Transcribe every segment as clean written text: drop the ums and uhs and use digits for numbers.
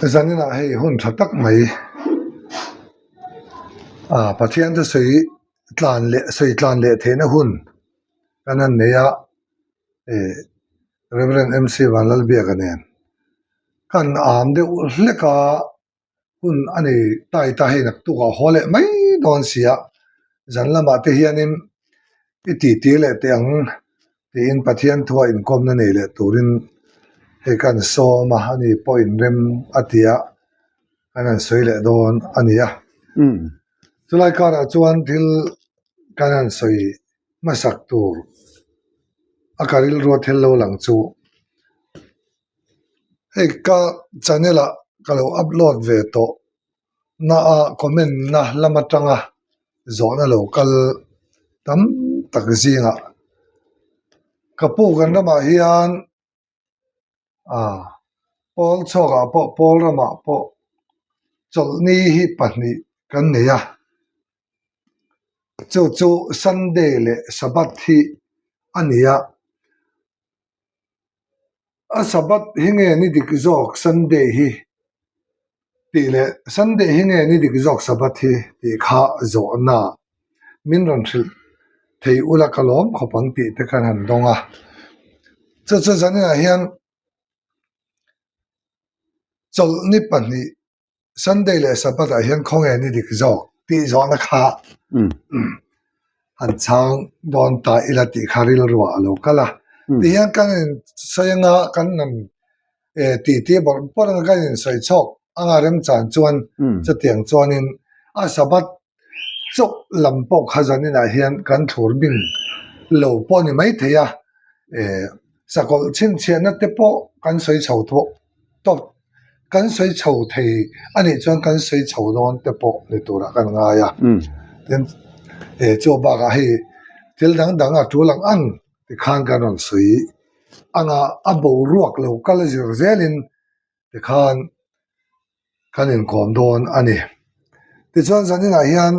Zaninah hei hun tha tak mai ah Pathian chu sawi tlan leh sawi tlan leh theihna hun kan han nei a eh Reverend MC Vanlalbiaka nen kan am deuh hlek a. Hun a nei tai ta hei naktukah haw leh mai dawn si a, zan lamah te hianin i titi leh teh ang tiin Pathian thua inkawmna nei leh turin hei kan sawm a, ani pawh inrem a ti a, kan han sawi leh dawn a ni a. Chulai karah chuan thil kan han sawi hmasak tur a ka rilrua thil lo lang chu. Hei ka channel ah ka lo upload ve tawh na a comment na lam atanga zawhna lo kal tam tak zingah ka pu kan ramah hian ah pawl chhuak ah pawh pawl ramah pawh chawlhni hi pahnih kan nei a chu chu Sunday leh Sabbath hi a ni a. A Sabbath hi nge ni dik zawk Sunday hi tih leh Sunday hi nge ni dik zawk Sabbath hi tih kha zawhna min rawn hrilh thei ula ka lawm khawp ang tih te khan han dawng a. Chu chu zaninah hian chawlhni pahnih Sunday leh Sabbath ah hian khawnge ni dik zawk tih zawhna kha han chhang dawn ta ila tih kha rilruah a lo kal a. Ti hian kan in sawi anga kan hnam tih tih bawrh bawrh anga kan in sawi chhawk anga remchan chuan chutiang chuanin a Sabbath chauh lam pawh kha zaninah hian kan thlur bing lo pawh a ni maithei a, sakawlh chhinchhiahna te pawh kan sawi chho tawh tawp kan sawi chho thei a nih chuan kan sawi chho dawn te pawh ni turah kan ngai a, tin chu bakah hei thil dang dang a tul ang ang tikhan kan rawn sawi anga a boruak lo kal zir zelin tikhan kan inkawm dawn a ni. Tichuan zaninah hian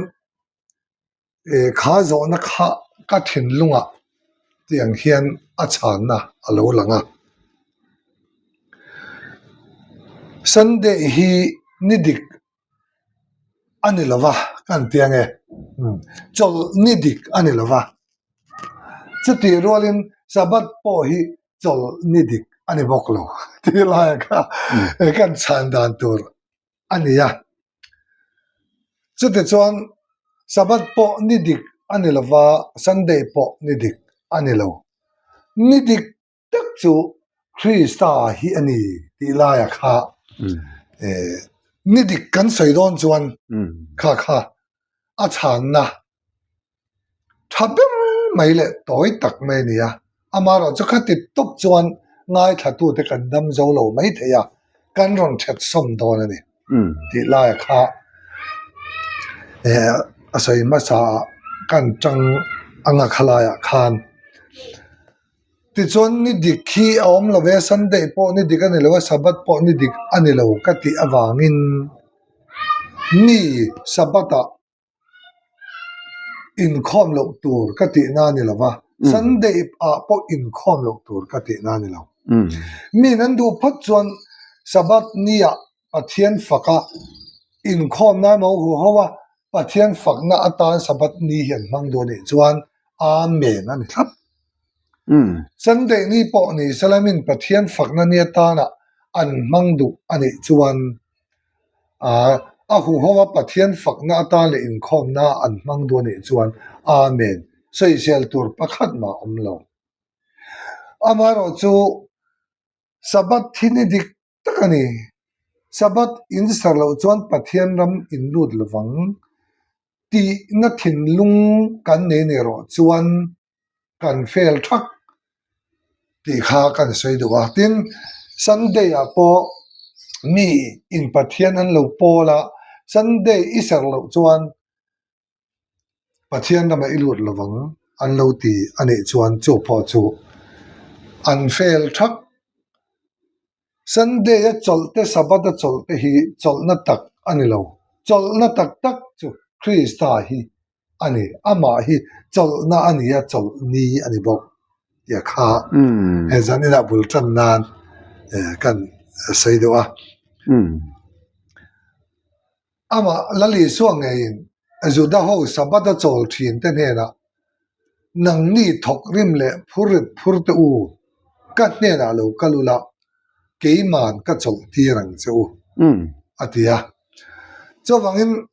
eh kha zawhna kha ka thinlungah tiang hian a chhanna a lo lang a. Sunday hi ni dik a ni lo va kan ti ange chawlh ni dik a ni lo va chutih rualin Sabbath pawh hi chawlh ni dik a ni bawk lo tih laia kha kan chhan dan tur a ni a. Chutichuan Sabbath pawh ni dik a ni lo va, Sunday pawh ni dik a ni lo. Ni dik tak chu Krista hi a ni tih laia kha ni dik kan sawi dawn chuan kha kha a chhanna tha ber mai leh tawi tak mai a ni a, amaherawhchu khati tawp chuan ngaithlatute kan dam zo lo mai thei a, kan rawn that sawm dawn a ni tih laia kha eh a sawi hmasa ah kan tang anga khalaiah khan tichuan ni dik hi a awm lo ve, Sunday pawh ni dik a ni lo a, Sabbath pawh ni dik a ni lo ka tih avangin mi Sabbath ah Inkhawm loh tur ka tihna a ni lo va, Sunday ah pawh inkhawm loh tur ka tihna a ni lo. Miin an duh phawt chuan Sabbath ni ah Pathian faka inkhawmna emaw huho a Pathian fakna atan Sabbath ni hi an hmang duh a nih chuan Amen a ni thlap. Sunday ni pawh ni sela miin Pathian fakna ni atana an hmang duh a nih chuan A huho a Pathian fakna atan leh inkhawmna an hmang duh a nih chuan Amen sawisel tur pakhat mah a awm lo. Amaherawhchu Sabbath hi ni dik tak a ni. Sabbath in ser loh chuan Pathian ram in lut lovang tihna thinlung kan nei ni erawh chuan kan fail thak tih kha kan sawi duh a. Tin, Sunday ah pawh mi in Pathian an lo pawl a, Sunday i ser loh chuan Pathian ramah i lut lovang an lo ti a nih chuan chu pawh chu an fail thak. Sunday a chawlh te Sabbath a chawlh te hi chawlhna tak a ni lo. Chawlhna tak tak chu Krista hi a ni. Amah hi chawlhna a ni a, chawlhni a ni bawk tih a kha he zan inah bul tan nan kan sawi deuh a. Amah Lal Isua ngeiin Juda ho Sabbath a chawl thin te hnenah, Nangni thawk rim leh phur rit phur te u, ka hnenah lo kal ula, keiman ka chawlh tir ang che u, a ti a. Chuvangin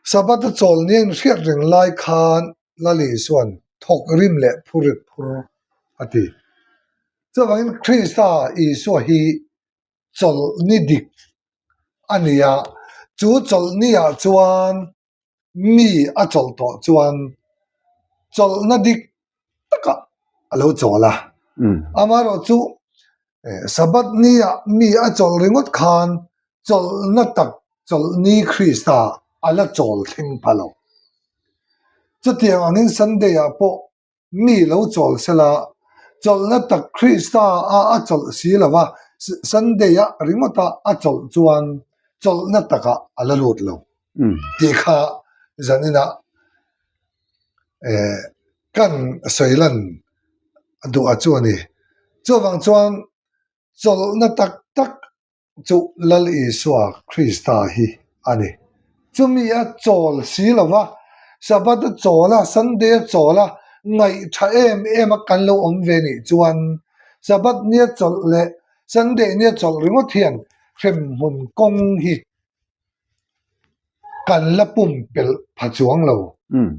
Sabbath a chawl nia inhriat reng lai khan Lal Isua'n thawk rim leh phur rit phur a ti. Chuvangin Krista Isua hi chawlhni dik a ni a, chu chawlhniah chuan mi a chawlh tawh chuan chawlhna dik takah a lo chawl a. Amaherawh chu Sabbath niah mi a chawlh ringawt khan chawlhna tak chawlhni Krista a la chawl thleng pha lo. Chutiang angin Sunday-ah pawh Mi lo chawl sela, chawlhna tak Krista a a chawlh si lo va, Sunday-a ringawta a chawlh chuan chawlhna takah a la lut lo tih kha zaninah kan sawi lan duh a chu a ni. Chuvang chuan chawlhna tak tak chu Lal Isua Krista hi a ni. Chumi a chawl si lo va, Sabbath a chawl a, Sunday a chawl a, ngaih tha em em a kan lo awm ve nih chuan Sabbath nia chawlh leh Sunday nia chawlh ringawt hian hremhmun kawng hi kan la pumpelh pha chuang lo.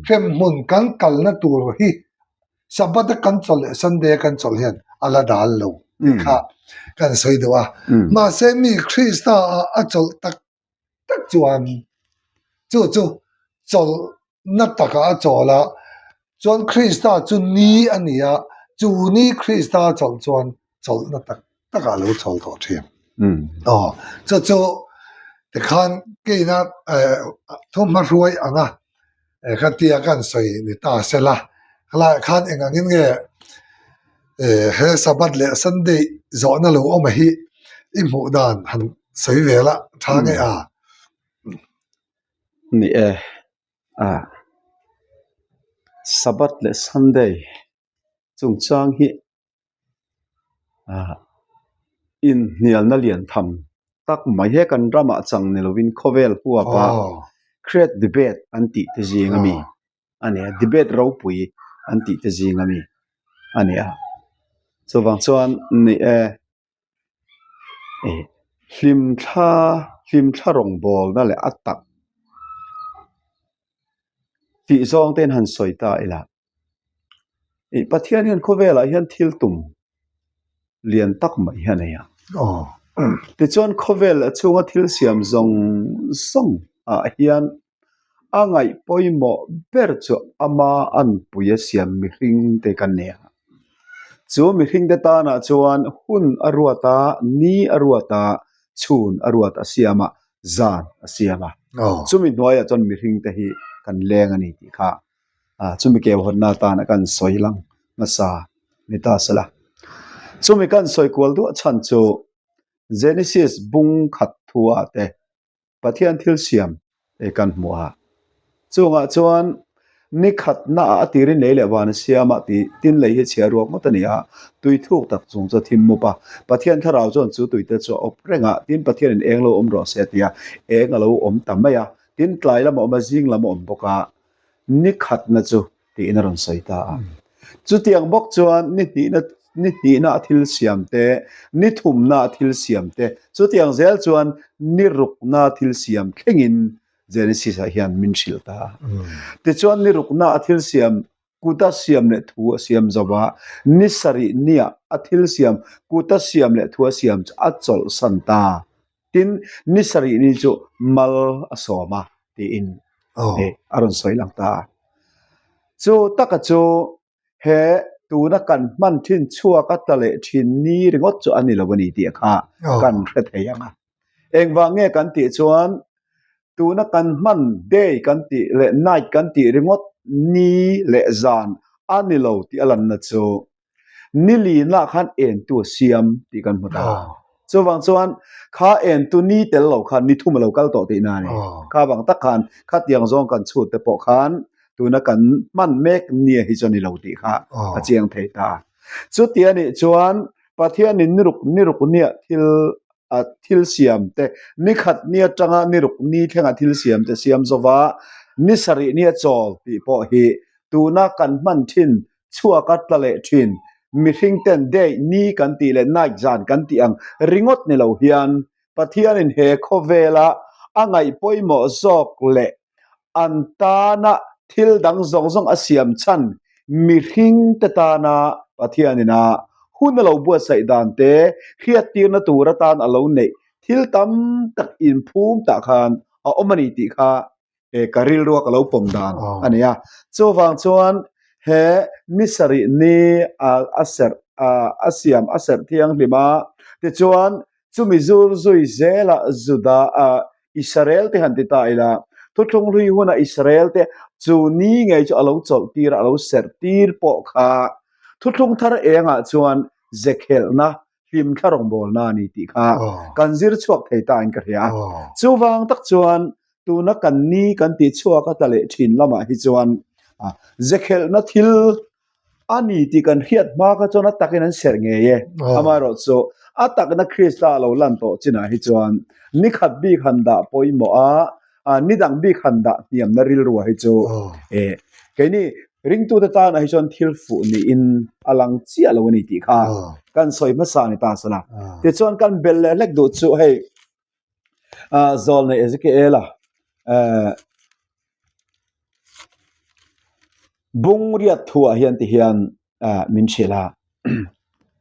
Hremhmun kan kalna tur hi Sabbath a kan chawlh leh Sunday a kan chawlh hian a la dal lo tih kha kan sawi duh a. Mahse mi Krista ah a chawlh tak tak chuan chu chu chawlhna takah a chawl a, chuan Krista chu ni a ni a, chu ni Krista a chawlh chuan chawlhna tak takah a lo chawl tawh thin. Aw, chu chu tikhan keina thawmhma hruai anga khatia kan sawi ni ta sela, helaiah khan eng angin nge he Sabbath leh Sunday zawhna lo awm hi i hmuh dan han sawi ve la tha nge a? Ni e, Sabbath leh Sunday chungchang hi ah inhnialna lian tham tak mai he kan ramah chang ni lovin khawvel huapa create debate an tih te zing ami a ni a debate ropui an tih te zing ami a ni a chuvang chuan ni e eh hlimthla hlimthla rawngbawlna leh a tak tih zawng te in han sawi ta ila. Ih Pathian hian khawvelah hian thil tum lian tak mai hi a nei a. Tichuan khawvel a chhunga thil siam zawng zawng ah hian a ngaih pawimawh ber chu ama anpui a siam mihring te kan ni a. Chu mihring te tanah chuan hun a ruat a, ni a ruat a, chhun a ruat a siam a, zan a siam a. Chumi hnuaiah chuan mihring te hi kan leng a ni tih kha ah chumi keu hawnna atana kan sawi lang hmasa ni ta sela. Chumi kan sawi kual duah chhan chu Genesis bung khat thu ah te Pathian thil siam e kan hmu a. Chungah chuan ni khatna ah a tirin lei leh van a siam a tih tin lei hi chhia ruak ngawt a ni a, tui thuk tak chung chu a thim mup a. Pathian thlarau chuan chu tuite chu a awp reng a, tin Pathianin eng lo awm rawh se a ti a, eng a lo awm ta mai a. Tin tlai lam a awm a, zing lam a awm bawk a. ni khatna chu tiin a rawn sawi ta a. Chutiang bawk chuan ni hnihna ni hnihna a thil siam te, ni thumna a thil siam te, chutiang zel chuan ni rukna a thil siam thlengin Genesis ah hian min hrilh ta a. Tichuan ni rukna a thil siam kuta siam leh thu a siam zo va, ni sarih niah a thil siam kuta siam leh thu a siam chu a chawlhsan ta. Tin, ni sarih ni chu mal a sawm a tiin a rawn sawi lang ta a. Chu taka chu he tuna kan hman thin chhuak a tla leh thin ni ringawt chu a ni lo a ni tih kha kan hre thei ang a. Engvang nge kan tih chuan tuna kan hman day kan tih leh night kan tih ringawt ni leh zan a ni lo tih a lanna chu Ni linah khan entu a siam tih kan hmu ta. Chuvang chuan kha entu ni tel lo khan ni thum a lo kal tawh tihna a ni. Kha vang tak khan khatiang zawng kan chhut te pawh khan tuna kan hman mek nia hi chu a ni lo tih kha a chiang thei ta. Chuti a nih chuan Pathianin ni ruk ni ruk nia thil. thil siam te, ni khat ni atanga ni ruk ni thlenga thil siam te siam zova ni sarih nia chawl tih pawh hi tuna kan hman thin chhuaka tla leh thin mihring ten day ni kan tih leh night zan kan tih ang ringawt ni lo hian Pathianin he khawvela a ngaih pawimawh zawk leh an tana thil dang zawng zawng a siam chhan mihringte tana Pathianin a hun a lo buatsaih dan te hriattirna tur atan a lo neih thil tam tak inphum tah khan a awm a ni tih kha ka rilrua ka lo pawm dan a ni a. Chuvang chuan he ni sarih ni a serh a siam a serh thianghlim a, tichuan chumi zur zui zela Juda Israel te han ti ta ila, thuthlung hlui huna Israel te chu ni ngei chu a lo chawlh tir a, a lo serh tir pawh kha thuthlung thar engah chuan zekhelhna hlimthla rawngbawlna a ni tih kha kan zir chhuak thei ta in ka hria a. Chuvang tak chuan tuna kan ni kan tih chhuak a tla leh thin lamah hi chuan zekhelhna thil a ni tih kan hriat hma kha chuan a takin an serh ngei e. Amaherawh chu a takna Krista a lo lan tawh chinah hi chuan ni khat bik han dah pawimawh a, ni dang bik han dah hniamna rilrua hi chu keini ringtute tanah hi chuan thil fuh niin a lang chiah lo a ni tih kha kan sawi hmasa ni ta sela. Tichuan kan belh leh hlek duh chu hei Zawlnei Ezekiela Bung riat thuah hian ti hian min hrilh a,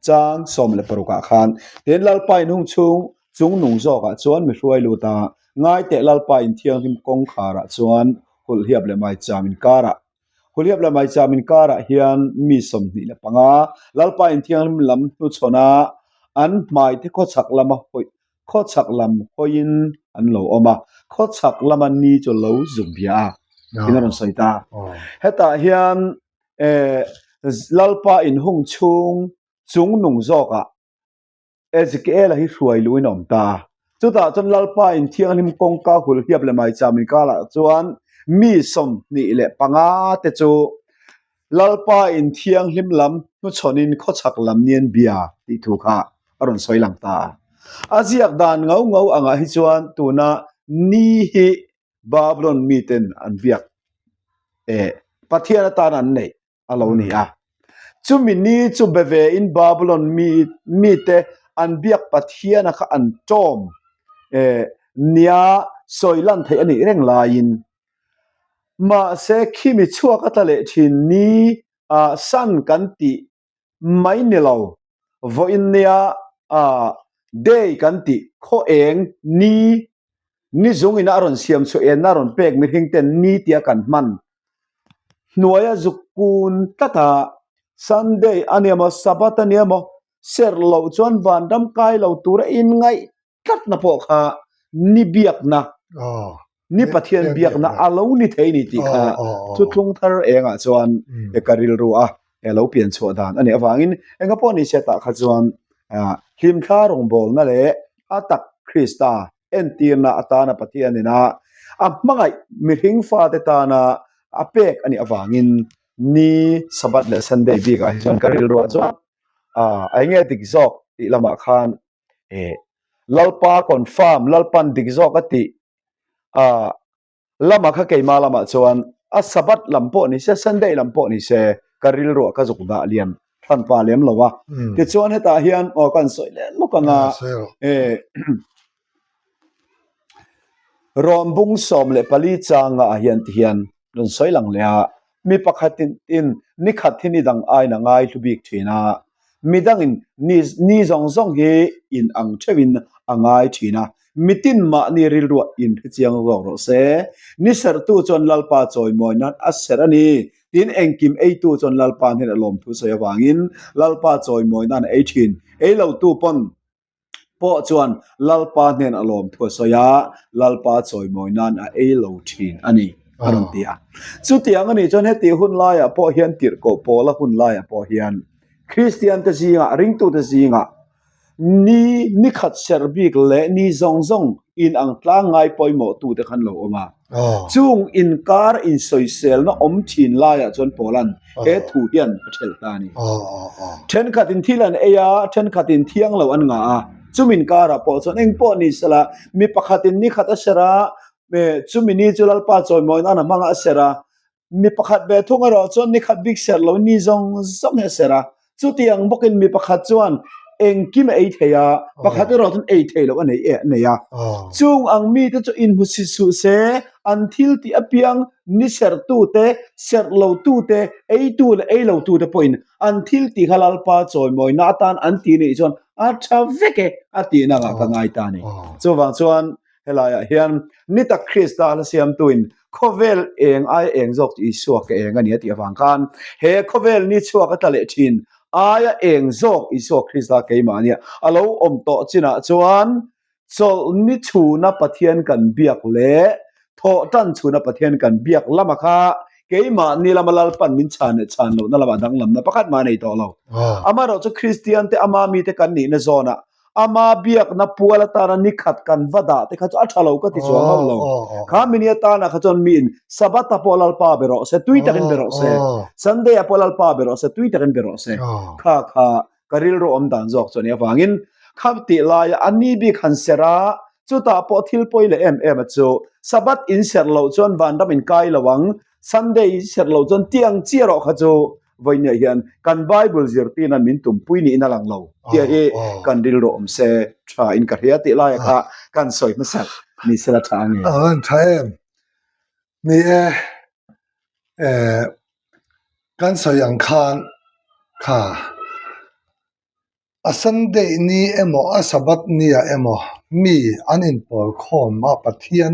chang 16 ah khan tin Lalpa in hung chhung chung nung zawkah chuan mi hruai lut a, ngaiteh Lalpa in thianghlim kawngkharah chuan hulhhiap leh maicham inkarah hulhhiap leh maicham inkarah hian mi 25 Lalpa in thianghlim lam hnuchhawn a, an hmaite khawchhak lama hawi Khawchhak lam hawiin an lo awm a, khawchhak lama ni chu lo zuk bia a, tiin a rawn sawi ta. Hetah hian Lalpa inhung chhung chung nung zawkah Ezekiela hi hruai luhin a awm ta a. Chutah chuan Lalpa in thianghlim kawngka hulhiap leh maicham inkarah chuan mi 25 te chu Lalpa in thianghlim lam hnuchhawnin khawchhak lam nian bia tih thu kha a rawn sawi lang ta a. A ziak dan ngau ngau angah hi chuan tuna ni hi Babylon miten an biak eh Pathian atan an neih a lo ni a. Chumi ni chu be ve in Babylon mi mite an biak Pathiana kha an tawm eh nia sawi lan theih a nih reng laiin Mahse khimi chhuak a tla leh thin ni a san kan tih mai ni lo, vawiin nia a day kan tih khaw eng ni ni zung ina a rawn siam chhuah enna a rawn pek mihring ten ni tia kan hman hnuaia zuk kun tlat a, Sunday a nia maw Sabbath a nia maw serh loh chuan vanram kai lo tura inngaih tlatna pawh kha ni biakna ni Pathian biakna a lo ni thei ni tih kha chu tlung thar engah chuan e ka rilru a e lo pian chhuah dan a nih avangin enga pawh ni se tah kha chuan hlimthla rawngbawlna leh a tak Krista entirna atana Pathian ina a hmangaih mihring fate tana a pek a nih avangin ni Sabbath leh Sunday bikah hi chuan ka rilruah chuan a enge dik zawk tih lamah khan eh Lalpa confirm Lalpan dik zawk a tih ah lama kha keima lamah chuan a Sabbath lam pawh ni se Sunday lam pawh ni se ka rilruah ka zuk dah lian hran pa lem lo a tichuan hetah hian aw kan sawi leh lawk anga eh Rawm bung 14 changa ah hian ti hian rawn sawi lang leh a, mi pakhat in ni khat hi ni dang aiin a ngai hlu bik thin a, mi dangin ni ni zawng zawng hi in ang theuhin a ngai thin a, mitin mahni rilruah in hrechiang zawk rawh se. Ni serhtu chuan Lalpa chawimawi nan a serh a ni, tin engkim eitu chuan Lalpa hnenah lawmthu sawi avangin Lalpa chawimawi nan a ei thin, ei lotu pawn pawh chuan Lalpa hnen a lawm thu a sawi a, Lalpa chawimawi nan a ei lo thin a ni, a rawn ti a. Chutiang a nih chuan heti hun laiah pawh hian tirhkoh Paula hun laiah pawh hian Kristian te zingah, ringtute zingah ni ni khat serh bik leh ni zawng zawng in ang tlang ngai pawimawh tute khan lo awm a. Chung inkar insawiselna awm thin laiah chuan Paula'n he thu hian a thelh ta a ni. Thenkhatin thil an ei a, thenkhatin thiang lo an ngah a. Chumi inkarah pawh chuan eng pawh ni sela, mi pakhatin ni khat a serh a, chumi ni chu Lalpa chawimawi nan a hmang a serh a, Mi pakhat ve thung erawh chuan ni khat bik serh lo ni zawng zawng hi a serh a. Chutiang bawkin mi pakhat chuan engkim a ei thei a, pakhat erawh chuan ei thei loh a nei a nei a. Chung ang mite chu inhmu si suh se, an thil tih apiang ni serhtute, serh lotute, eitu leh ei lotute pawhin an thil tih kha Lalpa chawimawina atan an ti nih chuan a tha vek e a tihna angah ka ngai ta a ni. Chuvang chuan Helaiah hian ni tak Krista hla siamtuin khawvel eng aia eng zawk chu Isua ka eng a ni a tih avang khan he khawvel ni chhuak a tla leh thin aia eng zawk Isua Krista keimahnia a lo awm tawh chinah chuan chawlhni chhuna Pathian kan biak leh thawhtan chhuna Pathian kan biak lama kha keimahni lama Lalpan min chhan leh chhan lohna lamah danglamna pakhat mah a nei tawh lo. Amaherawhchu Kristiante ama mite kan nihna zawnah Ama biakna pual atana ni khat kan va dah te kha chu a tha lo ka ti chuang hauh lo. Kha mini atana kha chuan miin Sabbath-a pawh Lalpa be rawh se, tui takin be rawh se, Sunday-a pawh Lalpa be rawh se, tui takin be rawh se. Kha kha ka rilru awm dan zawk chu a nih avangin kha tih laia a ni bik han serh a, chutah pawh thil pawi leh em em a chu Sabbath in serh loh chuan vanram in kai lo ang, Sunday in serh loh chuan tiang chiah rawh kha chu Vawinia hian kan Bible zirtirna min tumpui niin a lang lo tih hi kan rilru awm se tha in ka hria tih laia kha kan sawi hmasak ni sela tha ang e. A rawn tha em? Ni e, eh, kan sawi ang khan kha A Sunday ni emaw a Sabbath ni ah emaw mi an inpawl khawm a Pathian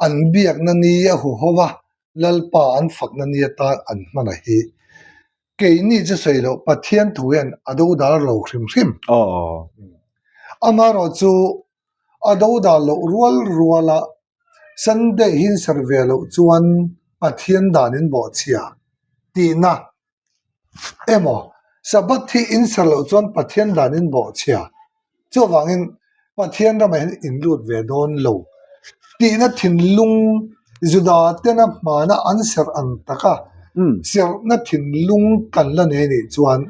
an biakna ni a huho a, Lalpa an fakna ni atan an hman a hi. Keini chu sawi loh Pathian thu hian a dodal lo hrim hrim. Amaherawh chu a dodal loh rual rual a Sunday hi in serh ve loh chuan Pathian dan in bawhchhia tihna Emaw, Sabbath hi in ser loh chuan Pathian dan in bawhchhia. Chuvangin Pathian ramah hian in lut ve dawn lo tihna thinlung Juda tena hmana an serh ang taka serhna thinlung kan la nei nih chuan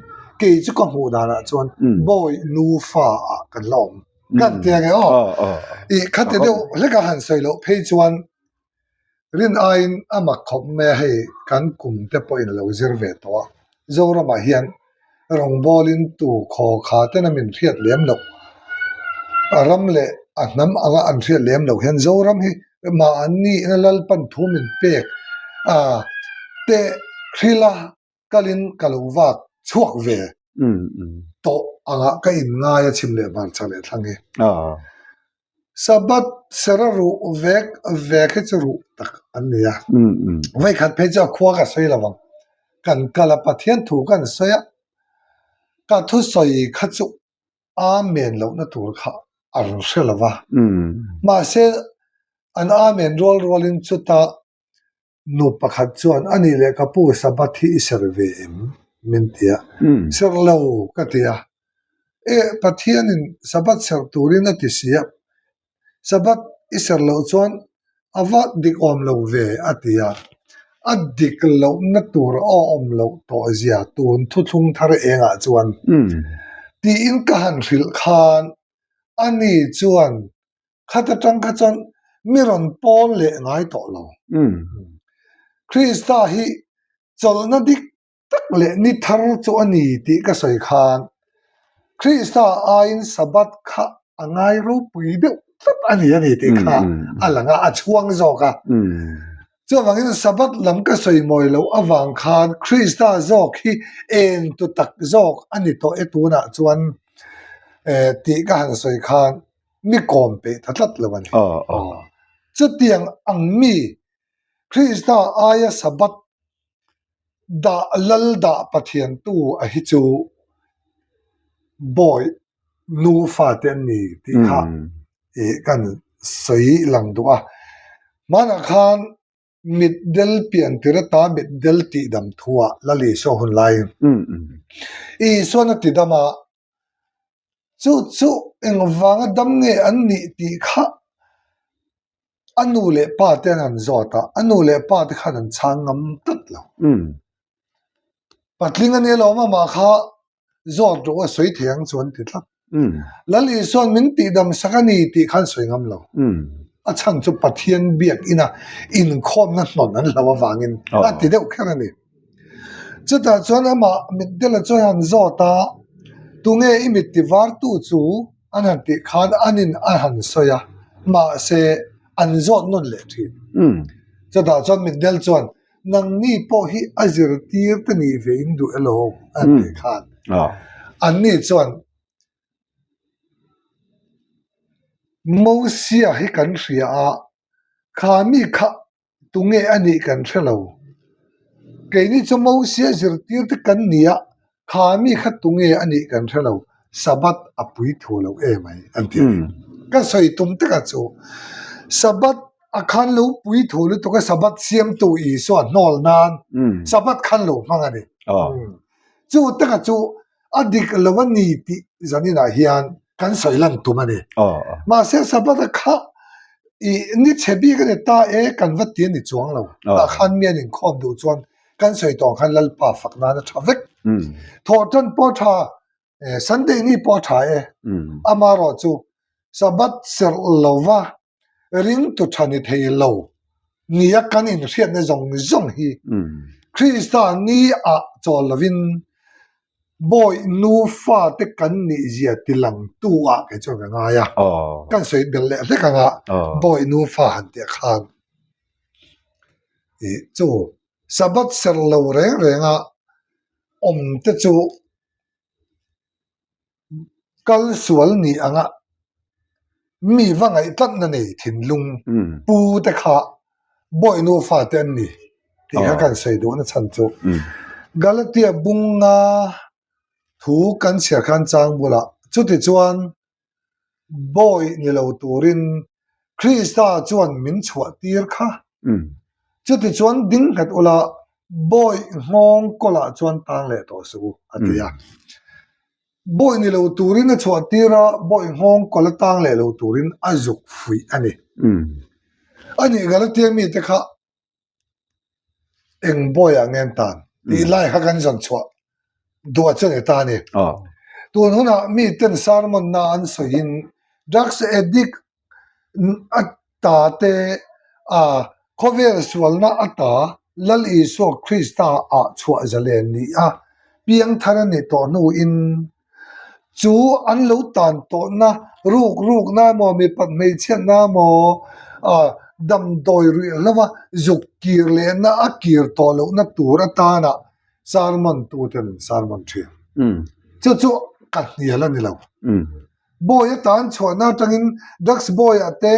kei chu ka hmuh danah chuan bawi nufa ah kan la awm. Kan ti ange aw. Ih khati deuh hleka han sawi loh phei chuan Rin aiin a mak khawp mai a, hei kan kum te pawhin a lo zir ve tawh a, Zoramah hian rawngbawlin tu khaw kha ten a min hriat lem loh, a ram leh a hnam anga an hriat lem loh hian Zoram hi mahni ina Lalpan thu min pek a te hrila kalin ka lo vak chhuak ve tawh angah ka inngai a chhim leh hmarcha leh thlang hi. Sabbath sera ruh vek vek hi chu ruh tak an ni a. Vawikhat phei chu a khua ka sawi lo ang. Kan kal a Pathian thu kan sawi a, ka thusawi kha chu Amen lohna tur kha a rawn hre lo va. Mahse an Amen rual rualin chuta Nu pakhat chuan, A nih leh ka pu Sabbath hi i serh ve em? min ti a. Serh lo, ka ti a. Eh, Pathianin Sabbath serh turin a ti si a, Sabbath i serh loh chuan a va dik awm lo ve, a ti a. A dik lohna tur a awm loh tawh zia tun thuthlung thar engah chuan tiin ka han hrilh khan ani chuan Khat atang kha chuan mi rawn pawl leh ngai tawh lo. Krista hi chawlhna dik tak leh ni thar chu a ni tih ka sawi khan Krista aiin Sabbath kha a ngai ropui deuh tlat a ni a ni tih kha a lang a, a chhuang zawk a. Chuvangin Sabbath lam ka sawi mawi loh avang khan Krista zawk hi eng tu tak zawk a ni tawh e tunah chuan tih ka han sawi khan mi kawm peih ta tlat lo a ni. Chutiang ang mi Krista aia Sabbath dah lal dah Pathiantu a hi chu bawi nufa te an ni tih kha kan sawi lang duh a. Hmanah khan mitdel pian tir ata mitdel tihdam thuah Lal Isua hun laiin Isuan a tidam a, Chu chu engvanga dam nge an nih tih kha a nu leh pa te an han zawt a, a nu leh pa te khan an chhang ngam tlat lo. Patling a nia lo amah kha zawt rawh u a sawi thei ang chu an ti tlat. Lal Isua'n min tihdam sak a ni tih khan sawi ngam lo. A chhan chu Pathian biakina inkhawmna hnawn an hlo avangin a ti deuh kher a ni. Chutah chuan amah mitdela chuan han zawt a, Tunge i mit tivartu chu? an han tih khan anin a han sawi a, mahse an zawt nawn leh thin. Chutah chuan mitdel chuan, Nangni pawh hi a zirtir te nih ve in duh elo? an tih khan anni chuan, Mosia hi kan hria a, kha mi kha Tunge a nih kan hre lo. Keini chu Mosia zirtir te kan ni a, kha mi kha tunge a nih kan hre lo, Sabbath a pui thu lo em ai an ti a ni. Ka sawi tum takah chu Sabbath a khan lo pui thu lutuk a, Sabbath siamtu Isua hnawl nan Sabbath khan lo hmang a ni. Chu takah chu A dik lo a ni tih zaninah hian kan sawi lan tum a ni. Mahse Sabbath-a kha i ni chhe bik a ni ta e kan va ti a ni chuang lo. Tah khan mi an inkhawm duh chuan kan sawi tawh ang khan Lalpa fak nan a tha vek. Thawhtan pawh a tha, Sunday ni pawh a tha e. Amaherawhchu Sabbath serh lova ringtu tha ni thei lo nia kan inhriatna zawng zawng hi Krista ni ah chawl lovin bawi nufa te kan nih zia tilangtu ah kei chuan ka ngai a, kan sawi belh leh hlek anga bawi nufa han tih khan ih chu Sabbath serh lo reng reng a awm te chu Kal sual nih anga mi va ngaih tlatna nei thinlung pu te kha bawi nufa te an ni tih kha kan sawi duhna chhan chu Galatia bunga thu kan chhiar khan chang bulah chutichuan bawi ni lo turin Krista chuan min chhuah tir kha. Chutichuan ding nghet ula bawi nghawng kawlah chuan tang leh tawh suh u, a ti a. Bawi ni lo turin a chhuah tir a, bawi nghawng kawla tang leh lo turin a zuk fuih a ni. A nih Galatia mite kha eng bawiah nge an tan tih lai kha kan zawn chhuah duh a chu ni ta a ni. Tun hunah miten sermon na an sawiin drugs addict a ta te a khawvel sualna a ta Lal Isua Krista ah chhuah zalen ni a piangthar a nih tawh hnuin Chu an lo tan tawhna ruk rukna emaw mipat hmeichhiatna emaw ah damdawi ruih hlauha zuk kir lehna a kir tawh lohna tur atana sermon tuten an sermon thin. Chu chu ka hnial a ni lo. Bawi atan chhuahna atangin drugs bawiah te,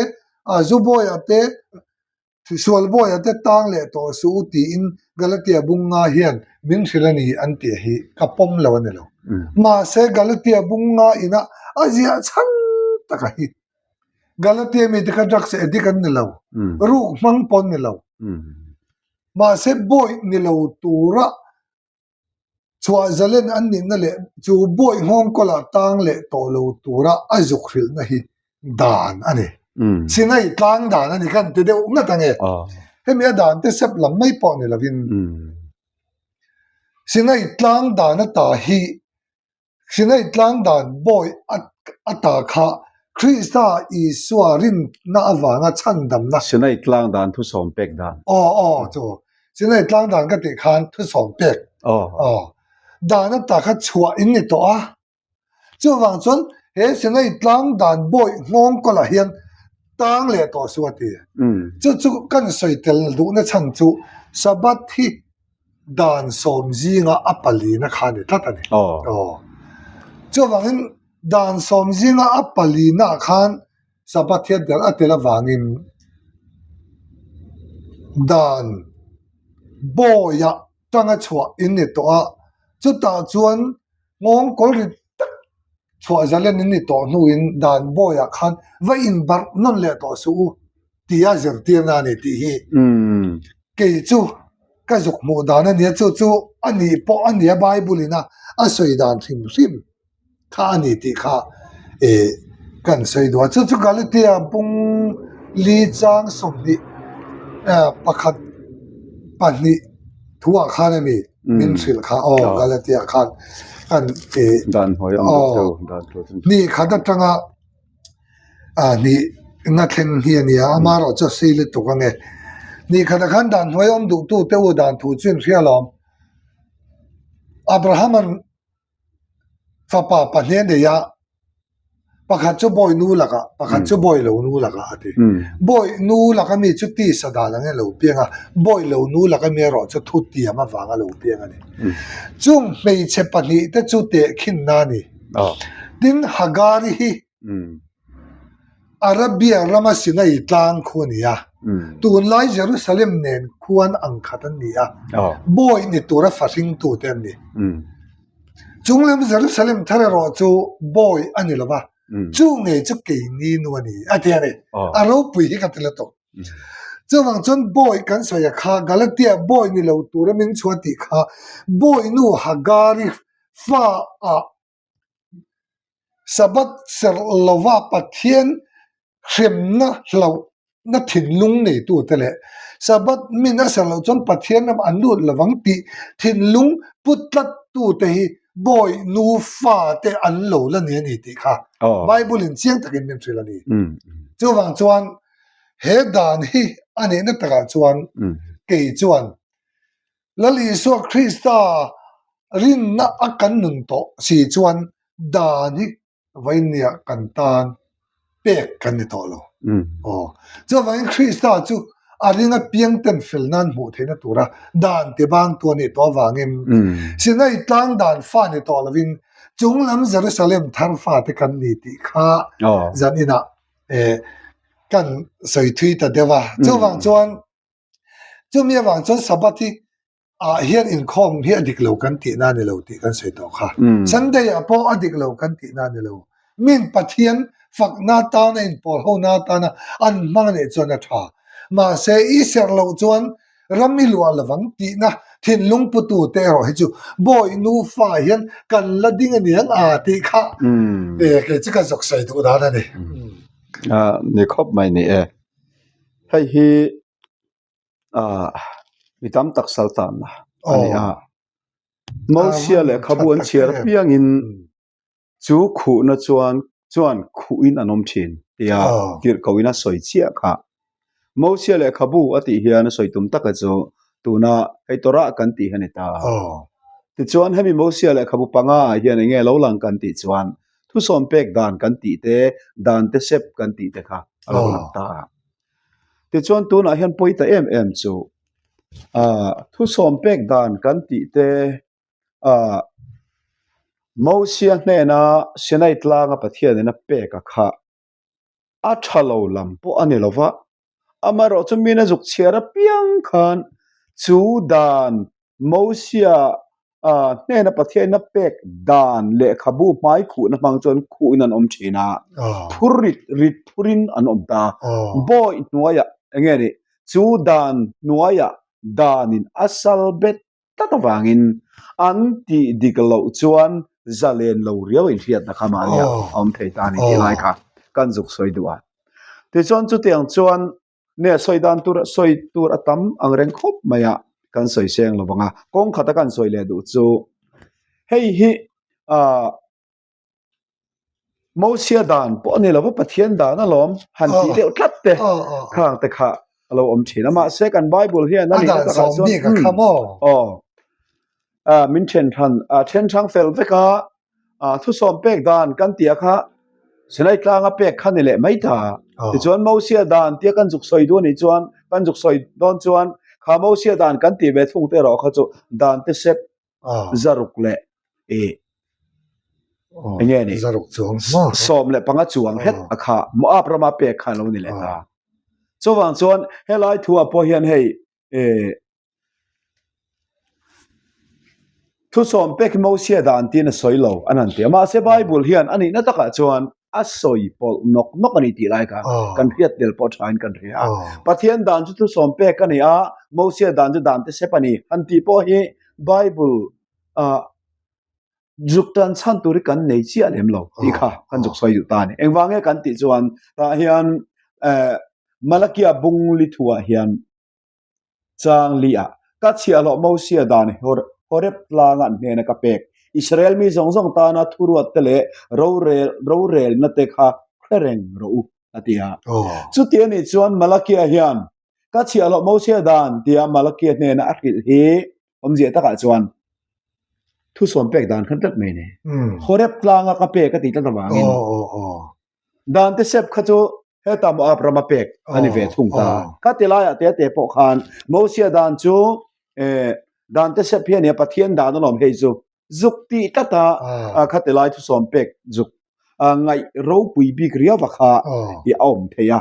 zu bawiah te, Sual bawiah te tang leh tawh suh u tiin Galatia bunga hian min hrilh a ni an tih hi ka pawm lo a ni lo. Mahse Galatia bunga ina a ziah chhan taka hi Galatia mite kha drugs addict an ni lo, ruk hmang pawh an ni lo. Mahse bawi ni lo tura Chhuah zalen an nihna leh chu bawi nghawng kawlah tang leh tawh lo tura a zuk hrilhna hi dan a ni. Sinai tlang dan a ni khan ti deuh ngat ange. Hemi a dan te sep lam mai pawh ni lovin Sinai tlang dan ata hi Sinai tlang dan bawi a ta kha Krista Isua rinna avanga chhandamna. Sinai tlang dan thusawm pek dan. Aw aw chu Sinai tlang dan ka tih khan thusawm pek aw dan a ta kha chhuah in ni tawh a. Chuvang chuan he Sinai tlang dan bawi nghawng kawlah hian tang leh tawh su a ti. Chu chu kan sawi tel duhna chhan chu Sabbath hi dan sawm zinga a palina kha a ni tlat a ni. Aw. Chuvangin dan sawm zinga a palina ah khan Sabbath hian tel a tel avangin dan bawiah tanga chhuah in ni tawh a, chutah chuan nghawng kawl ri tak chhuah zalen in ni tawh hnuin dan bawiah khan va inbarh nawn leh tawh suh u. tia zirtirna a ni tih hi kei chu ka zuk hmuh dan a nia chu chu a nih pawh a nia Bible in a a sawi dan hrim hrim kha a ni tih kha eh kan sawi duh a chu chu Galatia pung li chang 20 pakhat pahnih thuah khan a ni. min hrilh kha aw Galatia khan kan ti dan hnuai ang aw ni khat atanga a ni na thleng hi a nia amarawh chu a sei lutuk ange ni khatah khan dan hnuai awm duh tu te u dan thu chu in hria alawm Abraham-a'n Fapa pahnih a nei a, pakhat chu bawi nu lakah, pakhat chu bawi lo nu lakah a ti. Bawi nu laka mi chu tisa dan angin a lo piang a, bawi lo nu laka mi erawh chu thutiam avanga lo piang a ni. Chung hmeichhe pahnihte chu tehkhinna a ni. Tin, Hagari hi Arabia rama Sinai tlang khu a ni a, tunlai Jerusalem nen khuan ang khat an ni a, bawi ni tura fahringtute an ni. Chunglam Jerusalem thar erawh chu bawi a ni lo va, chu ngei chu keini nu a ni a ti a ni. A ropui hi ka ti la tawh. Chuvang chuan bawi kan sawi a kha, Galatia bawi ni lo tura min chhuah tih kha bawi nu Hagari fa ah Sabbath serh lova Pathian hremna hlauhna thinlung neitute leh Sabbath min a serh loh chuan Pathian ram an lut lovang tih thinlung pu tlattute hi bawi nufa te an lo la ni a ni tih kha Bible in chiang takin min hrilh a ni. Chuvang chuan he dan hi a nihna takah chuan kei chuan Lal Isua Krista rinna a kan nun tawh si chuan dan hi vawinia kan tan pek kan ni tawh lo. Aw, chuvangin Krista chu a ring apiang ten fel nan hmuh theihna tura dan ti bangtu a nih tawh avangin Sinai tlang dan fa ni tawh lovin chunglam Jerusalem thar fate kan ni tih kha zan inah kan sawi thui ta deuh a. Chuvang chuan Chumi avang chuan Sabbath hi ah hian inkhawm hi a dik lo kan tihna a ni lo tih kan sawi tawh kha. Sunday ah pawh a dik lo kan tihna a ni lo. Min Pathian fakna atana inpawl hona atana an hmang a nih chuan a tha. Mahse i serh loh chuan ram i luah lovang tihna thinlung putu te erawh hi chu bawi nufa hian kan la ding a niang a tih kha kei chu ka zawk sawi duh dan a ni. Ni khawp mai ni e. Hei hi ah mi tam tak sal tanna a ni a. Mosia lehkhabu an chhiar apiangin chu khuhna chuan chuan khuhin an awm thin tia tirhkohin a sawi chiah kha. Mosia lehkhabu a tih hian a sawi tum taka chu tuna hei Torah kan tih hi a ni ta. Tichuan hemi Mosia lehkhabu panga ah hian enge lo lang kan tih chuan Thusawm pek dan kan tih te, dan te sep kan tih te kha a lo lang ta a. Tichuan tunah hian pawi ta em em chu ah thusawm pek dan kan tih te ah Mosia hnena Sinai tlanga Pathianin a pek a kha a tha lo lam pawh a ni lo va, amaherawh chu min a zuk chhiar apiang khan chu dan Mosia hnena Pathianin a pek dan lehkhabu hmai khuhna hmang chuan khuhin an awm thin a, phur rit rit phurin an awm ta. Bawi hnuaiah eng nge ni? Chu dan hnuaiah danin a sal bet tlat avangin an tih dik loh chuan zalen lo riau inhriatna kha mahnia a awm thei ta a ni tih lai kha kan zuk sawi duh a. Tichuan chutiang chuan nge sawi dan tur sawi tur a tam ang reng khawp mai a kan sawi seng lo vang a. Kawng khata kan sawi leh duh chu hei hi ah Mosia dan pawh a ni lo va Pathian dan alawm han tih deuh tlat te khang te kha a lo awm thin a mahse kan Bible hian a nihna takah chuan aw min then hran a then hrang fel vek a thusawm pek dan kan tih a kha Sinai tlanga pek kha ni leh mai ta tichuan Mosia dan tia kan zuk sawi duh a nih chuan kan zuk sawi dawn chuan kha Mosia dan kan tih ve thung te erawh kha chu dan te sep zaruk leh i enge ni zaruk chuang 15 chuang het a kha Moab rama pek kha lo ni leh ta chuvang chuan helai thu ah pawh hian hei e thusawm pek Mosia dan tin a sawi lo an han ti a mahse Bible hian a nihna takah chuan a sawi pawlh nawk nawk a ni tih lai kha kan hriat tel pawh thain kan hria a. Pathian dan chu thusawm pek a ni a, Mosia dan chu dan te sep a ni han tih pawh hi Bible ah zuk tan chhan tur hi kan nei chiah lem lo tih kha kan zuk sawi duh ta a ni. Engvang nge kan tih chuan tah hian eh Malakia bung li thuah hian chang li ah ka chhiahhlawh Mosia dan hi. Horeb tlanga an hnena ka pek. Israel mi zawng zawng tana thuruatte leh rorel rorelna te kha hre reng rawh u, a ti a. Chuti a nih chuan Malakia hian, Ka chhiahhlawh Mosia dan tia Malakia hnena a hrilh hi awmzia takah chuan thusawm pek dan khan tlat mai a ni. Horeb tlanga ka pek a tih tlat avangin Dan te sep kha chu heta Moab rama pek a ni ve thung ta. Kha ti laiah te te pawh khan Mosia dan chu dan te sep hi a nia Pathian dan alawm hei chu zuk tih tlat a kha ti lai thusawm pek zuk ngaih ropui bik riau va kha i a awm thei a.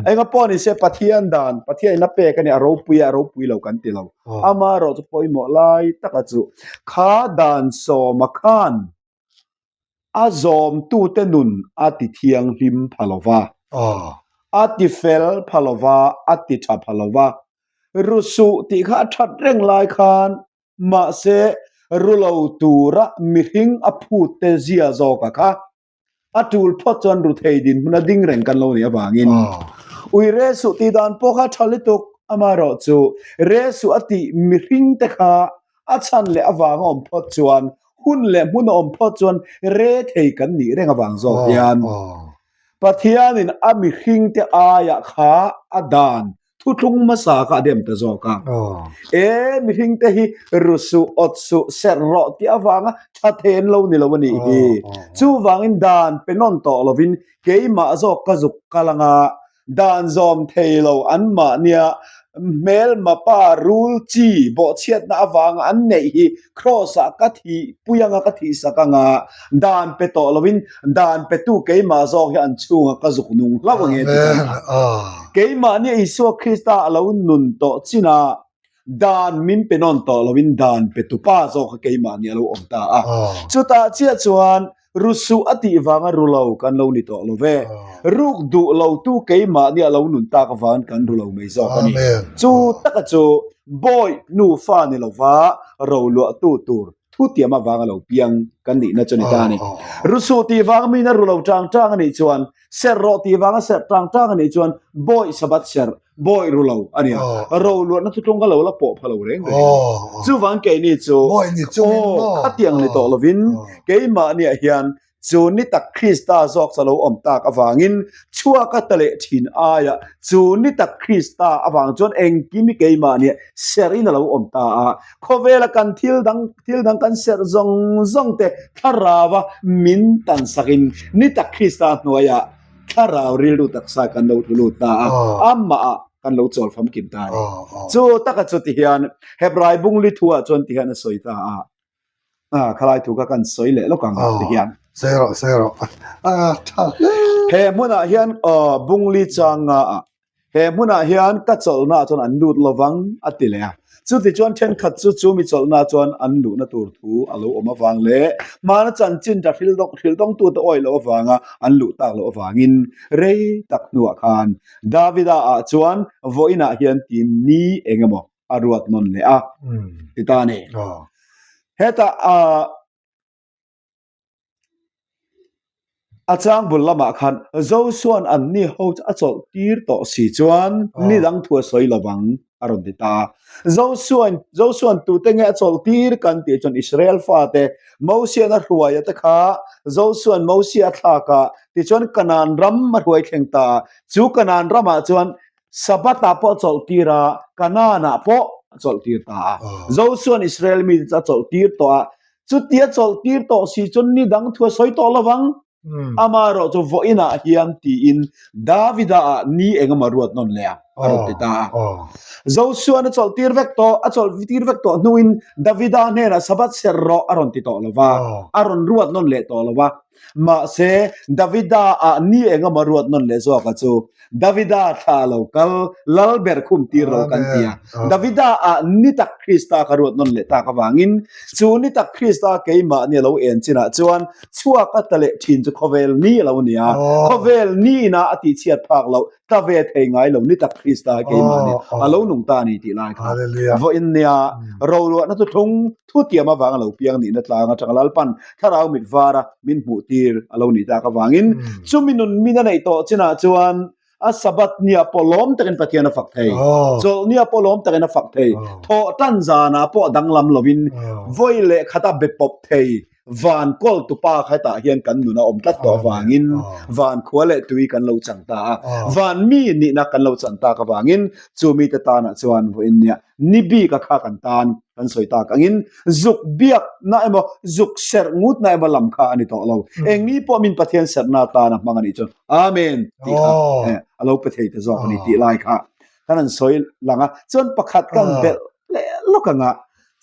Enga pawh ni se Pathian dan Pathian in a pek a nia a ropui a ropui lo kan ti lo. Amaherawh chu pawimawh lai taka chu kha dan sawma khan A zawmtute nun a ti thianghlim pha lo va, a ti fel pha lo va, a ti tha pha lo va. Ru suh tih kha a that reng lai khan, mahse ru lo tura mihring a phutte zia zawka kha a tul phawt chuan ru thei dinhmun a ding reng kan lo nih avangin ui re suh tih dan pawh kha a tha lutuk. Amaherawhchu, re suh a tih mihringte kha A chhan leh avang a awm phawt chuan, hun leh hmun a awm phawt chuan re thei kan nih reng avang zawk hian Pathianin a mihringte aiah kha a dan thuthlung hmasa kha a dem ta zawk a. E mihringte hi ru suh, awt suh, serh rawh tih avanga tha thei an lo ni lo a nih hi. Chuvangin dan pe nawn tawh lovin keimah zawk ka zuk kal anga Dan zawm thei lo an mahnia hmelma pa rul chi bawhchhiatna avanga an neih hi Kraws-ah ka thih pui anga ka thih sak anga dan pe tawh lovin dan petu keimah zawk hi an chhunga ka zuk nung hlauh ange ti kan a. Keimahnia Isua Krista a lo nun tawh chinah Dan min pe nawn tawh loin dan pe tu pa zawk kha keimah nih a lo awm ta a. Chutah chiah chuan ru suh a tih vanga ru lo kan lo ni tawh lo ve. Ruk duh lo tu keimah nih a lo nun tak avangin kan ru lo mai zawk a ni. Chu taka chu bawi nufa ni lova roluahtu tur thutiam avanga lo piang kan nihna chu ni ta a ni. Ru suh tih vanga miin a ru lo tang tang a nih chuan serh rawh tih vanga serh tang tang a nih chuan bawi Sabbath serh bawi ru lo a nia. Ro luatna thutlung kha lo la pawh pha lo reng reng a ni. Chuvang keini chu aw khatiang ni tawh lovin keimahniah hian chu ni tak Krista zawk chu a lo awm tak avangin chhuak a ta leh thin aia chu ni tak Krista avang chuan engkim hi keimahniah serhin a lo awm ta a. Khawvela kan thil dang thil dang kan serh zawng zawng te thlarau a min tan sakin ni tak Krista hnuaiah thlarau rilru taksa kan lo tlu lut ta a, amahah kan lo chawl famkim ta a ni. Chu taka chu ti hian Hebrai bungli thuah chuan ti hian a sawi ta a, khalai thu kha kan sawi leh lawk ang ti hian. Sawi rawh, sawi rawh. A tha hle. He hmunah hian bungli changa ah He hmunah hian ka chawlhnaah chuan an lut lovang a ti leh a. Chutichuan thenkhat chu chu mi chawlhnaah chuan an luhna tur thu a lo awm avang leh hmana chanchin tha hrilhdawngtute awih loh avanga an luh tak loh avangin rei tak hnuah khan Davida ah chuan vawiinah hian tin ni eng emaw a ruat nawn leh a ti ta a ni. Hetah A chang bul lamah khan Josua'n anni ho chu a chawlh tir tawh si chuan ni dang thu a sawi lovang a rawn ti ta a. Josua'n Josua'n tute nge a chawlh tir kan tih chuan Israel fate Mosia'n a hruaia te kha Josua'n Mosia a thlak a, tichuan Kanaan ram a hruai thleng ta a. Chu Kanaan ramah chuan Sabbath-ah pawh a chawlh tir a, Kanaan-ah pawh a chawlh tir ta a. Josua'n Israel mite chu a chawlh tir tawh a, Chutia chawlh tir tawh si chuan ni dang thu a sawi tawh lo vang. Amaherawh chu vawiinah hian tiin Davida ah ni engemaw ruat nawn leh a, a rawn ti ta a. Josua'n a chawlh tir vek tawh, a chawlh tir vek tawh hnuin Davida hnenah Sabbath serh rawh a rawn ti tawh lo va, a rawn ruat nawn leh tawh lo va. Mahse, Davida ah ni engemaw ruat nawn leh zawka chu Davida thla a lo kal, lal ber khum tir lo kan ti a. Davida ah ni tak Krista ka ruat nawn leh tak avangin, chu ni tak Krista keimahni a lo en chinah chuan chhuak a ta leh thin chu khawvel ni a lo ni a. Khawvel ni ina a tihchhiat phak loh, tla ve thei ngai lo ni tak Krista keimahni a lo nung ta a ni tih lai kha vawiin nia roluahna thuthlung thutiam avanga lo piang nihna tlang atanga Lalpan thlarau mit vara min hmuh tir a lo nih tak avangin chumi nun min a neih tawh chinah chuan. A Sabbath nia pawh lawm takin Pathian a fak thei. Chawlh nia pawh lawm takin a fak thei. Thawh tan zanah pawh danglam lovin vawi leh khata be pawp thei van kawl tupa kha hetah hian kan nun a awm tlat tawh avangin van khua leh tui kan lo chang ta a. Van mi nihna kan lo chan tak avangin chu mite tanah chuan vawiin nia ni bik a kha kan tan kan sawi tak angin zuk biakna emaw zuk serh ngutna emaw lam kha a ni tawh lo. Eng ni pawh min Pathian serhna atan a hmang a nih chuan Amen tih kha a lo pe thei ta zawk a ni tih lai kha kan han sawi lang a. Chuan pakhat kan belh leh lawk ang a,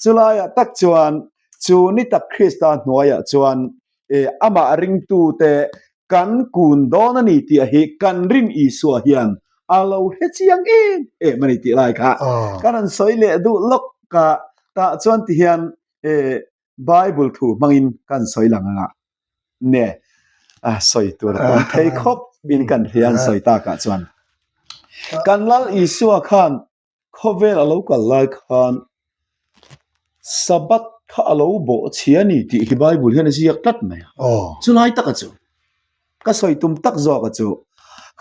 chulaiah tak chuan chu ni tak Krista hnuaiah chuan amah ringtute kan kun dawn a ni tih hi kan rin Isua hian a lo hre chiang em em a ni tih lai kha kan han sawi leh duh lawk a. Tah chuan tihian Bible thu hmangin kan sawi lang anga ne a sawi tur a awm thei khawp in kan hria an sawi takah chuan kan Lal Isua khan khawvel a lo kal lai khan Sabbath kha a lo bawh chhia a ni tih hi Bible hian a ziak tlat mai a. Chulai taka chu Ka sawi tum tak zawk a chu.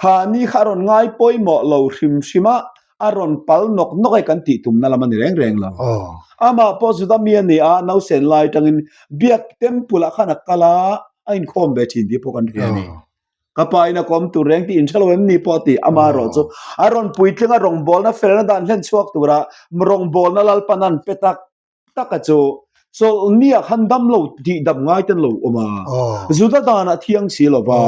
Kha ni kha a rawn ngai pawimawh lo hrim hrim a, a rawn pal nawk nawk e kan tih tumna lam a ni reng reng lo. Amah pawh Juda mi a ni a, nausen lai atangin biak temple ah khan a kal a, a inkhawm ve thin tih pawh kan hria a ni. Ka pa in a kawm tur reng tih inhre lo em ni pawh a ti. Amaherawh chu a rawn puitling a, rawngbawlna felna dan hlen chhuak tura rawngbawlna Lalpan an pe tak taka chu chawlhniah khan dam lo tih dam ngai ten lo awm a, Juda danah thiang si lo va,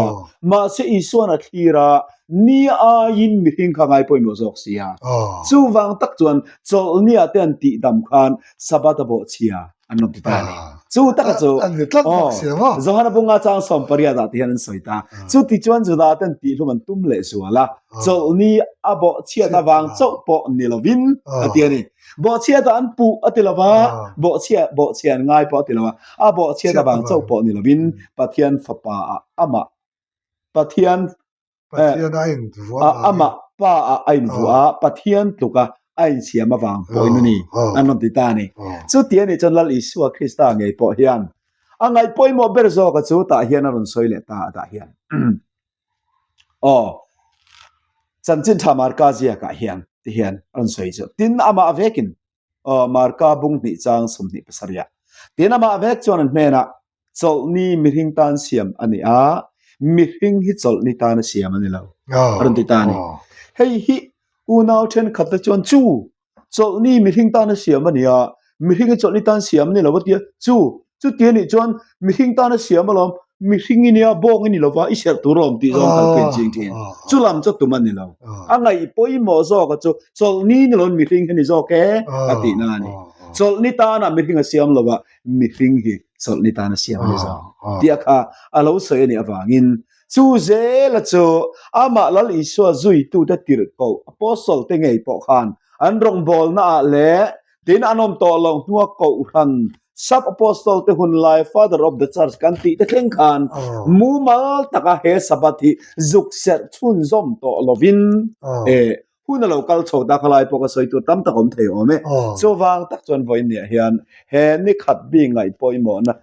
mahse Isuan a thlir a, ni aiin mihring kha ngai pawimawh zawk si a. Chuvang tak chuan chawlhniah te an tih dam khan Sabbath a bawhchhia an rawn ti ta a ni. Chu taka chu Johana bunga chang 18 ah te hian an sawi ta. Chuti chuan Juda ten tihhlum an tum leh zual a, chawlhni a bawhchhiat avang chauh pawh ni lovin a ti a ni. Bawhchhiatah an puh a ti lo va, bawhchhia bawhchhia an ngai pawh a ti lo va, a bawhchhiat avang chauh pawh ni lovin Pathian fapa ah amah Pathian Pathian a invuah a amah pa ah a invuah a, Pathian tluka a insiam avang pawhin a ni an rawn ti ta a ni. Chuti a nih chuan Lal Isua Krista ngei pawh hian a ngaih pawimawh ber zawka chu tah hian a rawn sawi leh ta a tah hian. Aw, chanchin tha Marka ziakah hian ti hian a rawn sawi chu. Tin, amah vekin, aw, Marka bung hnih chang 27 ah. Tin, amah vek chuan an hnenah, Chawlhni mihring tan siam a ni a, mihring hi chawlhni tan a siam a ni lo, a rawn ti ta a ni. Hei hi unau thenkhat te chuan chu Chawlhni mihring tana siam a ni a, mihring hi chawlhni tan siam a ni lo a tia, chu, chuti a nih chuan mihring tana siam alawm, mihring i nia, bawng i ni lo va, i serh tur alawm tih zawng kalpui an ching thin. Chu lam chu tum a ni lo. A ngaih pawimawh zawk a chu chawlhni ni loin mihring hi ni zawk e a tihna a ni. Chawlhni tana mihring a siam lo va, mihring hi chawlhni tana siam a ni zawk tih a kha a lo sawi a nih avangin Chu zela chu amah Lal Isua zuitute tirhkoh, apostle, te ngei pawh khan an rawngbawlnaah leh tin an awm tawh loh hnua kohhran sub-apostle te hun lai father of the church kan tih te thleng khan mumal taka he Sabbath hi zuk serh chhunzawm tawh lovin Hun a lo kal chho ta kha lai pawh ka sawi tur tam tak awm thei awm e. Chuvang tak chuan vawiin hian he ni khat bik ngaih pawimawhna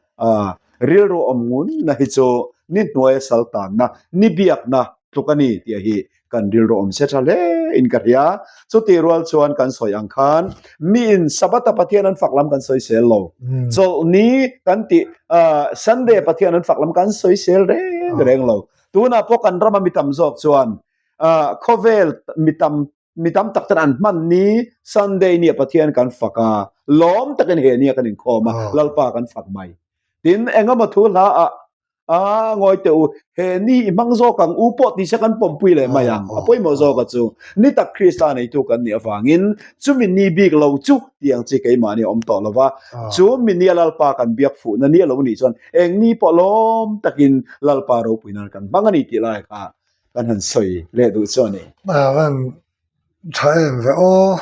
rilru awm ngunna hi chu ni hnuaia sal tanna, ni biakna tluk a ni tih hi kan rilru awm se tha hle in ka hria. Chutih rual chuan kan sawi ang khan miin Sabbath a Pathian an fak lam kan sawi sel lo. Chawlhni kan tih Sunday a Pathian an fak lam kan sawi sel reng reng lo. Tunah pawh kan rama mi tam zawk chuan khawvel mi tam mi tam tak ten an hman ni Sunday ni a Pathian kan fak a lawm takin he nia kan inkhawm a Lalpa kan fak mai tin engemaw thu hla ah a ngawi teh u he ni i hmang zawk ang u pawh tise kan pawmpui leh mai ang a pawimawh zawk a chu ni tak Krista neitu kan nih avangin chumi ni bik lo chu tih ang chi keimahni a awm tawh lo va chu mi nia Lalpa kan biak fuhna ni a lo nih chuan eng ni pawh lawm takin Lalpa ropui nan kan hmang a ni tih lai kha kan han sawi leh duh chu a ni. A van tha em ve aw,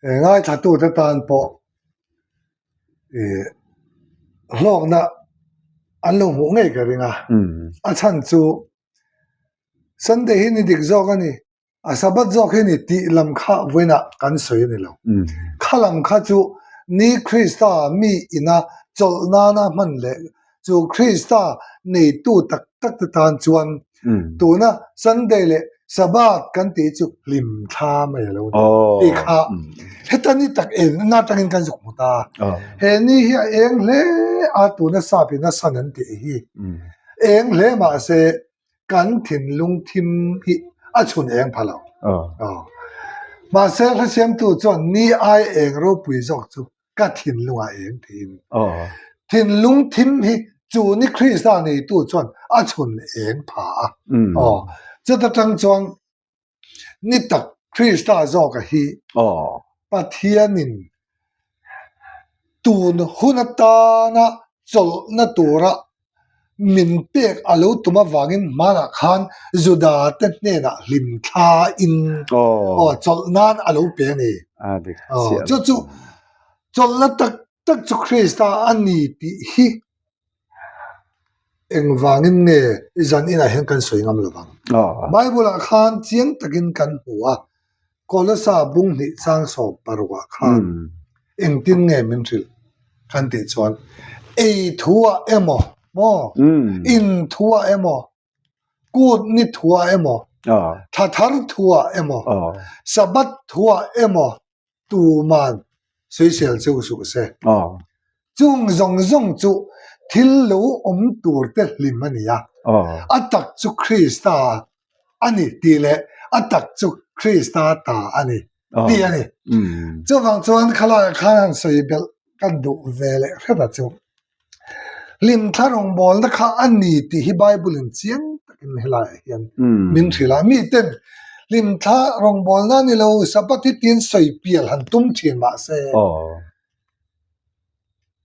e ngaithlatute tan pawh ih hlawkna an lo hmuh ngei ka ring a, a chhan chu Sunday hi ni dik zawk a ni. A Sabbath zawk hi ni tih lam kha vawiinah kan sawi a ni lo. Kha lam kha chu ni Krista mi ina chawlh nana hman leh chu Krista neitu tak tak te tan chuan tuna Sunday leh Sabbath kan tih chu hlim thla mai a lo ni tih kha heta ni tak eng na atangin kan zuk hmu ta. He ni hi a eng hle a, tuna sap in a sun an tih hi eng hle mahse kan thinlung thim hi a chhun eng pha lo. Mahse hlasiamtu chuan ni ai eng ropui zawk chu ka thinlungah eng tiin. Thinlung thim hi chu ni Krista neitu chuan a chhun eng pha a. Aw, chuta tang chuan ni tak Krista zawka hi Pathianin tun hun atana chawlhna tura min pek a lo tum avangin hmanah khan Juda te hnenah hlim thlain aw chawlh nan a lo pe a ni. Chu chu chawlhna tak tak chu Krista a ni tih hi engvangin nge zan inah hian kan sawi ngam lo vang. Bible-ah khan chiang takin kan hmu a, Kolosa bung hnih chang 16 ah khan engtin nge min hrilh kan tih chuan ei thuah emaw maw in thuah emaw kut ni thuah emaw thla thar thuah emaw Sabbath thuah emaw tuman sawisel cheu suh se. Chung zawng zawng chu thil lo awm tur te hlim a ni a, a tak chu Krista a ni tih leh a tak chu Krista ta a ni tih a ni. Chuvang chuan khalaiah khan han sawi belh kan duh ve leh hret a chu. Hlimthla rawngbawlna kha a ni tih hi Bible in chiang takin helaiah hian min hrilh a. Miten hlimthla rawngbawlna a ni lo, Sabbath hi tiin sawi pial han tum thin mah se,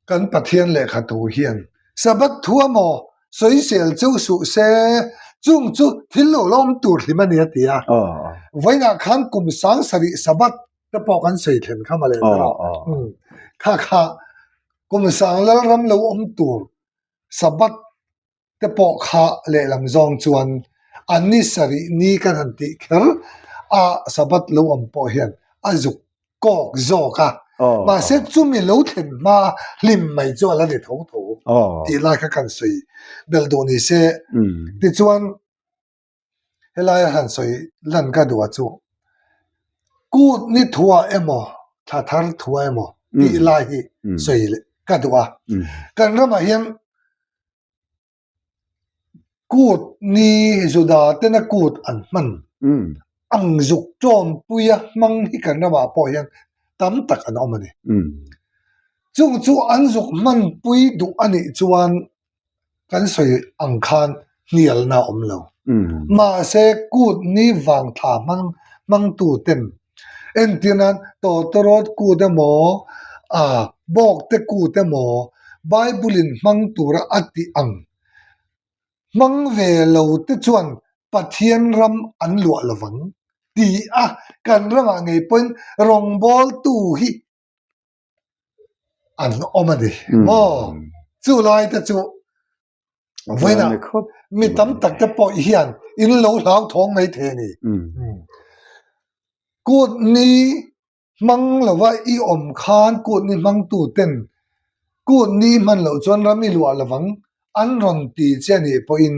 kan Pathian lehkha thu hian Sabbath thu amaw sawisel cheu suh se, chung chu thil lo la awm tur hlim a ni a ti a. Vawiinah khan kum 7000 Sabbath te pawh kan sawi thlen kha mawle ta rawh. Kha kha kum sang lalram lo awm tur Sabbath te pawh kha lehlam zawng chuan an ni sarih ni kan han tih kher a Sabbath lo awm pawh hian a zuk kawk zawk a. Mahse chumi lo thlen hma hlim mai chu a la ni tho tho tih lai kha kan sawi belh duh ni se. Tichuan Helaia han sawi lan ka duh a chu kut ni thuah emaw thla thar thuah emaw tih lai hi sawi leh ka duh a. Kan ramah hian kut ni Juda tena kut an hman ang zuk ṭawmpuia hmang hi kan ramah pawh hian tam tak an awm a ni. Chung chu an zuk hmanpui duh a nih chuan Kan sawi ang khan hnialna a awm lo. Mahse, kut ni vang thla hmang hmangtu ten entir nan tawtawrawt kut emaw, a bawkte kut emaw Bible in hmang tura a tih ang hmang ve lo te chuan Pathian ram an luah lovang ti a kan ramah ngei pawhin rawngbawltu hi an awm a ni maw? Chu lai te chu vawiinah mi tam tak te pawh hian in lo hlauthawng mai thei a ni. Kut ni hmang lova i awm khan kut ni hmangtu ten kut ni hman loh chuan ram i luah lovang an rawn ti che a nih pawhin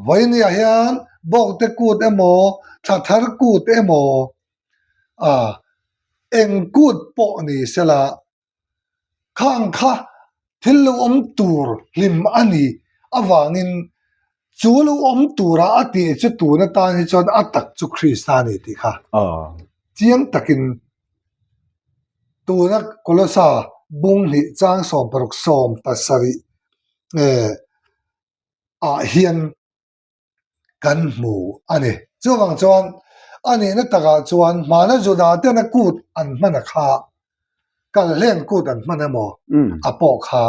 vawiiniah hian bawkte kut emaw thla thar kut emaw A, eng kut pawh ni sela, khang kha thil lo awm tur hlim a ni avangin chu lo awm tura a tih chu tun atan hi chuan a tak chu Krista a ni tih kha chiang takin tuna Kolosa bung hnih chang 16 17 ah hian kan hmu a ni. Chuvang chuan a nihna takah chuan hmana Juda tena kut an hman a kha, kalhlen kut an hman emaw a pawh kha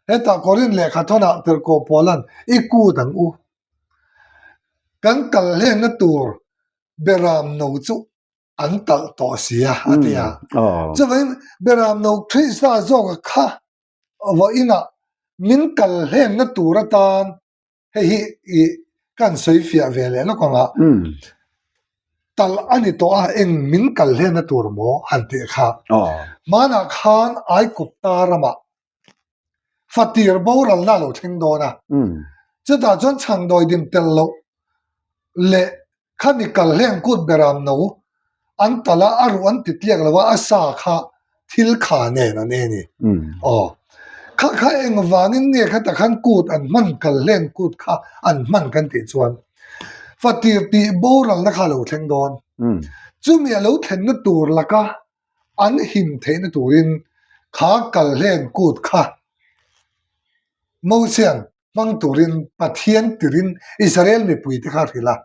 hetah Korinth lehkha thawnah Tirhkoh Paula'n i kut ang u. Kan kalhlenna tur beram no chu an talh tawh si a, a ti a. Chuvangin beram no Krista zawka kha vawiinah min kalhlenna tur atan Hei hi i kan sawi fiah ve leh lawk ang a, tal a ni tawh a, eng min kal hlenna tur maw han tih kha. Hmanah khan Aikupta ramah fatir boralna a lo thleng dawn a, chutah chuan chhangdawi dim tel loh leh. Khami kal hleng kut beram no an talh a, a ruh an ti tliak lo a, a sa kha thil kha nen an en i. Aw. Kha kha engvangin nge khata khan kut an hman kal hleng kut kha an hman kan tih chuan fatir tih boralna kha a lo thleng dawn. Chumi a lo thlenna tur laka an him theihna turin kha kal hleng kut kha Mosian hmang turin Pathian tirin Israel mipuite kha a hrilh a.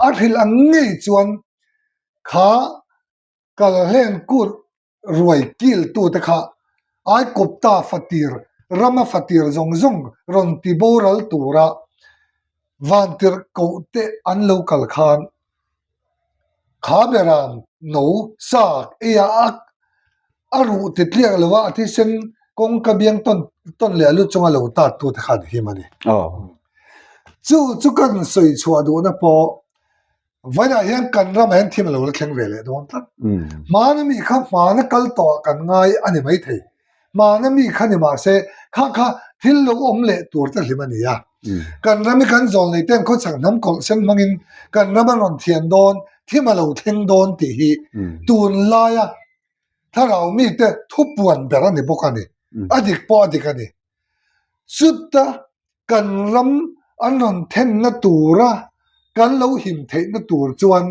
A hrilh ang ngei chuan kha kalhlen kut ruai kiltute kha Aikupta fatir rama fatir zawng zawng rawn ti boral tura vantirhkohte an lo kal khan Kha beram no sa eia a a ruh ti tliak lo a, a thisen kawngka biang tawn tawn leh a lu chunga lo tat tu te khan him a ni. Chu chu kan sawi chhuah duhna pawh vawiinah hian kan ramah hian thim a lo la thleng ve leh dawn tlat. Hmana mi kha hmana kal tawh ah kan ngai a ni maithei. Hmana mi kha ni mahse kha kha thil lo awm leh tur te hlim a ni a. Kan ram hi kan zawl nei ten khawchhak hnam kawlh sen hmangin kan ram a rawn thian dawn, thim a lo thleng dawn tih hi tunlaia thlarau mite thupuan ber a ni bawk a ni. A dik pawh a dik a ni. Chuta kan ram an rawn thenna tura kan lo him theihna tur chuan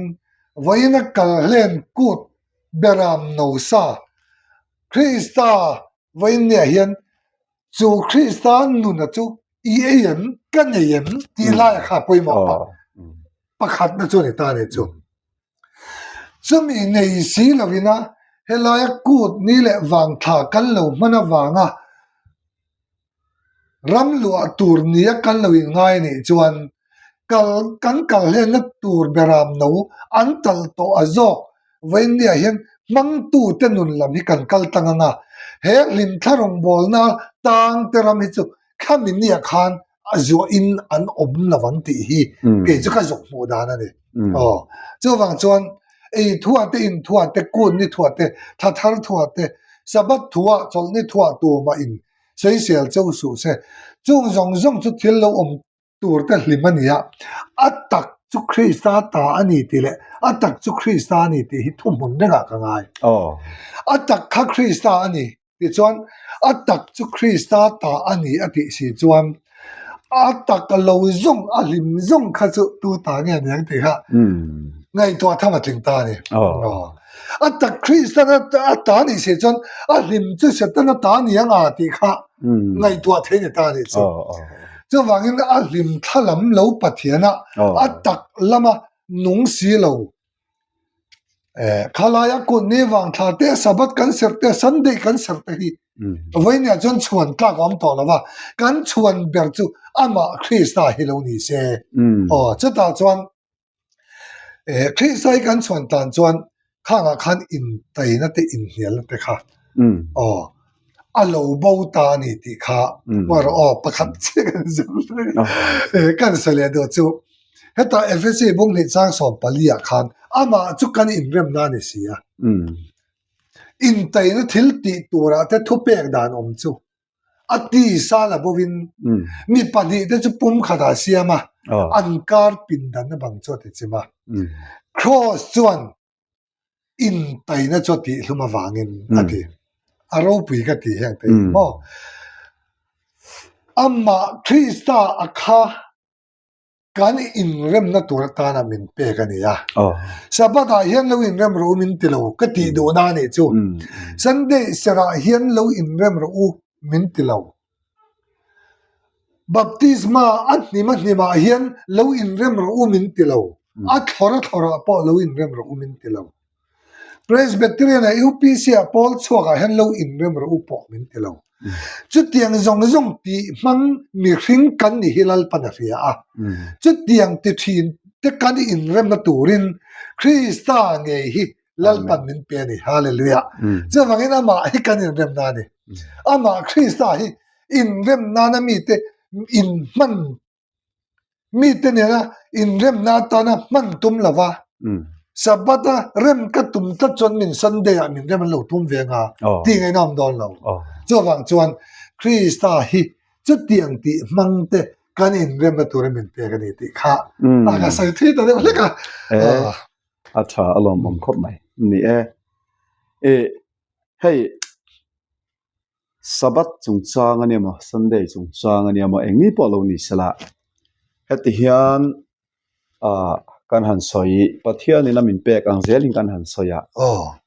vawiina kal hlen kut beram no sa Krista vawiinniah hian chu Krista nuna chu i ei em, ka nei em tih laia kha pawimawh pa pakhatna chu a ni ta a ni chu. Chumi nei si lovina helaia kut ni leh vangthla kan lo hman avanga Ram luah tur nia kan lo inngai anih chuan kal kan kal hlenna tur beram no an tal tawh a zawk vawiinniah hian hmangtute nun lam hi kan kal tlang ang a, he hlimthla rawngbawlna tangte ram hi chu thlami nia khan a zuahin an awm lo ang tih hi kei chu ka zawk hmuh dan a ni. Aw, chuvang chuan ei thuah te, in thuah te, kun ni thuah te, thla thar thuah te, Sabbath thuah, chawlhni thuah tumah in sawisel cheu suh se. Chung zawng zawng chu thil lo awm tur te hlim a ni a, a tak chu Krista ta a ni tih leh a tak chu Krista a ni tih hi thuhmun rengah ka ngai. A tak kha Krista a ni. Tichuan, a tak chu Krista ta a ni a tih si chuan, a tak lo zawng, a hlim zawng kha chu tu ta nge aniang tih kha ngaihtuah tham a tling ta a ni. A tak Krista a ta nih si chuan a hlim chu Setana ta a ni ang a tih kha ngaihtuah thei ni ta a nih chu. Chuvangin a hlim thla lam lo Pathiana a tak lama nung si lo Khalaia kut ni vang thla te, Sabbath kan serh te, Sunday kan serh te hi vawinia chuan chhuan tlak a awm tawh lo va, kan chhuan ber chu amah Krista hi lo ni se. Aw, chutah chuan Krista hi kan chhuan tan chuan khangah khan intaina te inhnialna te kha aw a lo bo ta a ni tih kha hmar aw pakhat chiah kan zir kan sawi leh duh chu hetah Efesi bung hnih chang 14 ah khan amah chu kan inremna a ni si a intaina thil tih turah te thupek dan awm chu a tisa la bovin mi pahnih te chu pumkhatah siam a an kar pindanna bang chu a ti chim a cross chuan intaina chu a tihhlum avangin a ti. A ropui ka ti heng te hi maw. Amah Krista a kha kan inremna tur atana min pek a ni a. Sabbath ah hian lo inrem rawh u min ti lo ka tih duhna a nih chu. Sunday serah hian lo inrem rawh u min ti lo. Baptisma a hnim a hnimah hian lo inrem rawh u min ti lo. A thlawr a thlawrah pawh lo inrem rawh u min ti lo. Presbyterian ah UPC ah pawl chhuakah hian lo inrem rawh u pawh min ti lo. Chutiang zawng zawng tih hmang mihring kan ni hi Lalpan a hria a. Chutiang ti thin te kan inremna turin Krista ngei hi Lalpan min pe a ni. Hallelujah. Chuvangin amah hi kan inremna a ni. Amah Krista hi inrem nana mite inhman mite nena inremna atana hman tum lova Sabbath a rem ka tum tlat chuan min Sunday ah min rem an lo tum ve anga tih ngaihna awm dawn lo. Chuvang chuan Krista hi chutiang tih hmang te. kan inremna tura min pek a ni tih kha a ka sawi thui ta deuh hlek a. A tha a lawmawm khawp mai. Ni e. I hei Sabbath chungchang a nia maw, Sunday chungchang a nia maw, eng ni pawh lo ni sela heti hian ah kan han sawi Pathianin a min pek ang zelin kan han sawi a.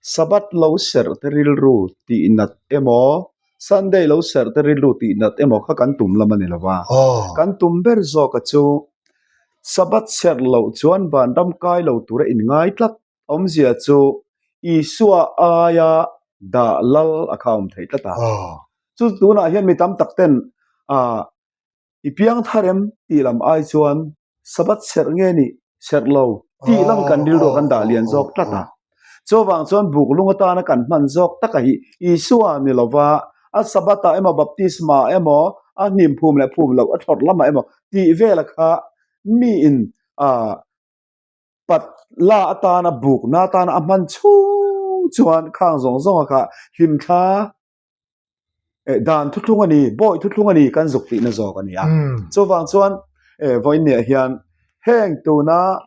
Sabbath lo serh te rilru tih nat emaw Sunday lo serh te rilru tih nat emaw kha kan tum lam a ni lo va. Kan tum ber zawka chu Sabbath serh loh chuan vanram kai lo tura inngai tlat awmzia chu Isua aia dah lal a kha awm thei tlat a. Chu tunah hian mi tam tak ten ah I piang thar em tih lam ai chuan Sabbath serh nge nih serh lo tih lam kan rilru kan dah lian zawk tlat a. Chuvang chuan buk lung atana kan hman zawk taka hi Isua ni lova a Sabbath ah emaw baptisma ah emaw a hnim phum leh phum loh a thlawrh lamah emaw tih vela kha miin ah pat la atana bukna atana a hman chhung chuan khang zawng zawnga kha hlimthla Dan thuthlung a ni, bawi thuthlung a ni kan zuk tihna zawk a ni a. Chuvang chuan vawiinniah hian heng tuna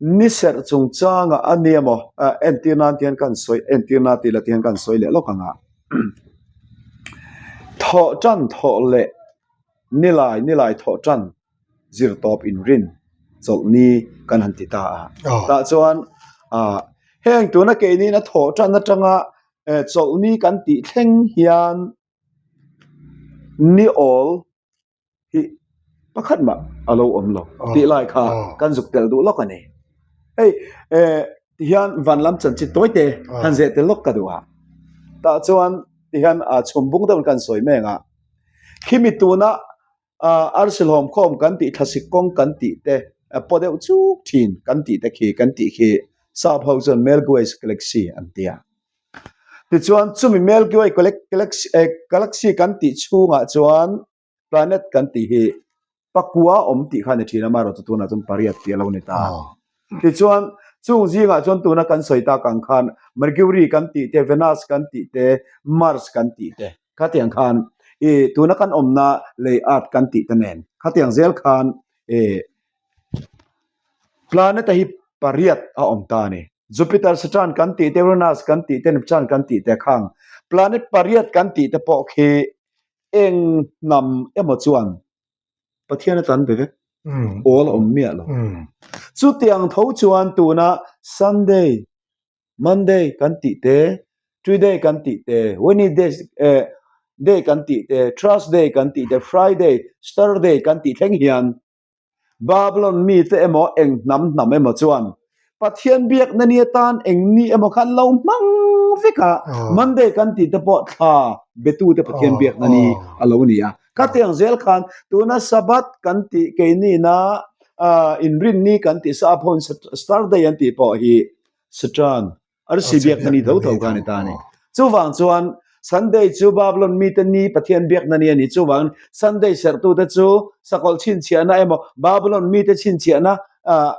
ni serh chungchanga a ni emaw entir nan te hian kan sawi entir nan tih lah te hian kan sawi leh lawk ang a. Thawh tan thawh leh nilai nilai thawh tan zir tawp inrin chawlh ni kan han ti ta a. Tah chuan heng tuna keini a thawh tan atanga chawlh ni kan tih thleng hian ni awl hi pakhat mah a lo awm lo tih lai kha kan zuk tel duh lawk a ni. Hei tihian van lam chanchin tawi te han zeh tel lawk ka duh a. Tah chuan tihian chhum bung deuhin kan sawi mek a. Khimi tuna Arsi hlawmkhawm kan tih thlasik kawng kan tih te paw deuh chuk thin kan tih te khi kan tih khi sap ho chuan Milky Way Galaxy an ti a. Tichuan chumi Milky Way Galaxy kan tih chhungah chuan planet kan tih hi pakua awm tih kha a ni thin a, amaherawhchu tunah chuan pariat tih a lo ni ta a. Tichuan chung zingah chuan tuna kan sawi tak ang khan Mercury kan tih te, Venus kan tih te, Mars kan tih te Khatiang khan i tuna kan awmna lei art kan tih te nen khatiang zel khan i planet a hi pariat a awm ta a ni. Jupiter, Saturn kan tih te, Uranus kan tih te, Neptune kan tih te khang planet pariat kan tih te pawh khi eng hnam emaw chuan Pathian a tan ve vek awl a awm miah lo. Chutiang tho chuan tuna Sunday Monday kan tih te, Tuesday kan tih te, Wednesday eh day kan tih te, Thursday kan tih te, Friday, Saturday kan tih thleng hian Babylon mite emaw eng hnam hnam emaw chuan Pathian biakna ni atan eng ni emaw kha an lo hmang vek a, Monday kan tih te pawh thla betute Pathian biakna ni a lo ni a. Khatiang zel khan tuna Sabbath kan tih keinina inrinni kan tih sap ho in Saturday an tih pawh hi Satan, arsi biakna ni tho tho kha a ni ta a ni. Chuvang chuan Sunday chu Babylon mite ni Pathian biakna ni a ni. Chuvangin Sunday serhtute chu sakawlh chhinchhiahna emaw Babylon mite chhinchhiahna ah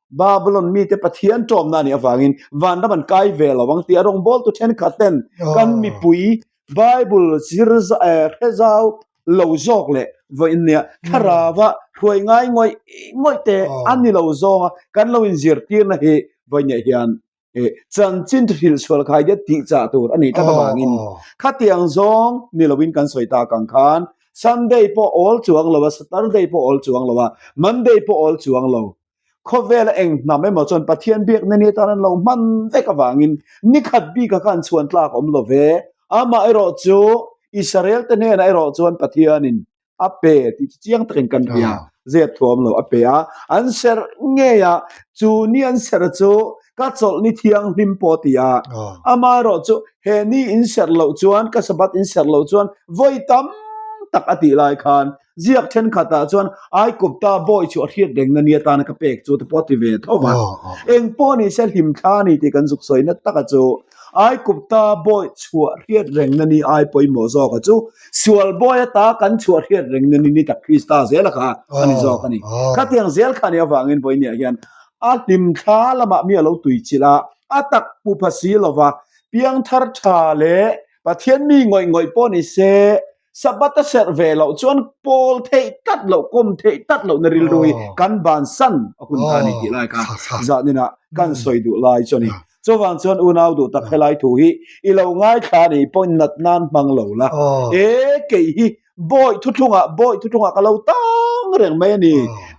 Babylon mite Pathian tawmna a nih avangin vanram an kai ve lo ang tih a rawngbawltu thenkhat ten kan mipui Bible zir hre zau lo zawk leh vawiin nia thlarava hruai ngai ngawih ngawih te a ni lo zawnga kan lo inzirtirna hi vawiinah hian chanchin hrilh chhuah khai te tih chah tur a nih tlat avangin khatiang zawng ni loin kan sawi tak ang khan Sunday pawh awl chuang lo a, Saturday pawh awl chuang lo a, Monday pawh awl chuang lo. Khawvela eng hnam emaw chuan Pathian biakna ni atan an lo hman vek avangin ni khat bika khan chhuan tlak awm lo ve. Amaherawh chu Israel te hnenah erawh chuan Pathianin a pe tih chu chiang takin kan hria. Zep thuam lo a pe a, an serh ngei a, chu ni an serh chu ka chawlh ni thianghlim pawh ti a. Amaherawh chu he ni in serh loh chuan, ka Sabbath in serh loh chuan vawi tam tak a tih lai khan Ziak thenkhatah chuan Aikupta bawi chu a hriat rengna ni atana ka pek chu te pawh a ti ve tho va. Eng pawh ni se hlimthla a ni tih kan zuk sawi nat taka chu Aikupta bawi chhuah hriat rengna ni ai pawimawh zawka chu sual bawi ata kan chhuah hriat rengna ni ni tak Krista zela kha a ni zawk a ni. Khatiang zel kha nih avangin vawinia hian a hlimthla lamah mi a lo tuichilh a, a tak pu pha si lova piangthar tha leh Pathian mi ngawih ngawih pawh ni se. Sabbath a serh ve loh chuan pawl theih tlat loh, kawm theih tlat lohna rilru hi kan bansan a hun ta a ni tih lai kha zaninah kan sawi duh lai chu a ni. Chuvang chuan unau duh tak helai thu hi i lo ngaithla a nih pawhin nat nan hmang lo la. E kei hi bawi thuthlungah bawi thuthlungah ka lo tang reng mai a ni.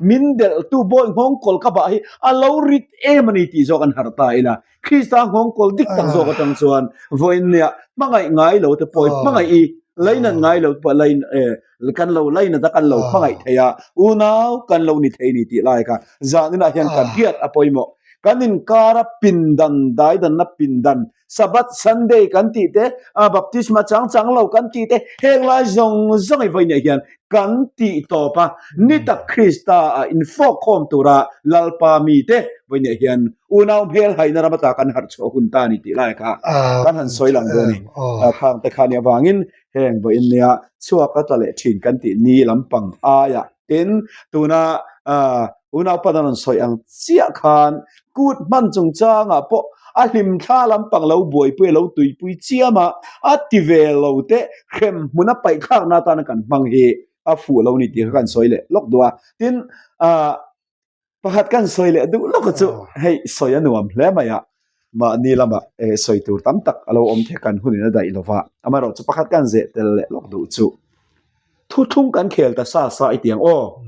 Min delhtu bawi nghawngkawl ka bah hi a lo rit em a ni tih zawk an harh ta ila. Krista nghawngkawl dik tak zawk atang chuan vawiin nia hmangaih ngai lo te pawh hmangaih i lainat ngai lo te pawh lain kan lo lainat a kan lo hmangaih thei a unau kan lo ni thei ni tih lai kha zaninah hian kan hriat a pawimawh. Kan inkara pindan daidanna pindan Sabbath Sunday kan tih te baptisma chang chang lo kan tih te heng lai zawng zawng i vawiinah hian kan tih tawp a, ni tak Krista a infawk khawm tura Lalpa mite vawiinah hian unau hmel haina ram ata kan harh chhuah hun ta a ni tih lai kha kan han sawi lang dawn a ni. Khang te kha nih avangin heng vawiin nia chhuak a tla leh thin kan tih ni lampang aiah tin tuna Unaupa an rawn sawi ang chiah khan kut hman chungchangah pawh a hlimthla lampang lo buaipui a lo tuipui chiam a, a ti ve lo teh hrem hmuna paihthlakna atana kan hmang hi a fuh lo ni tih kha kan sawi leh lawk duh a. Tin, pakhat kan sawi leh duh lawk a chu hei sawi a nuam hle mai a, mahni lamah sawi tur tam tak a lo awm thei kan hunin a daih lo va, amaherawhchu pakhat kan zeh tel leh lawk duh chu Thuthlung kan khel ta sa sa i tiang aw,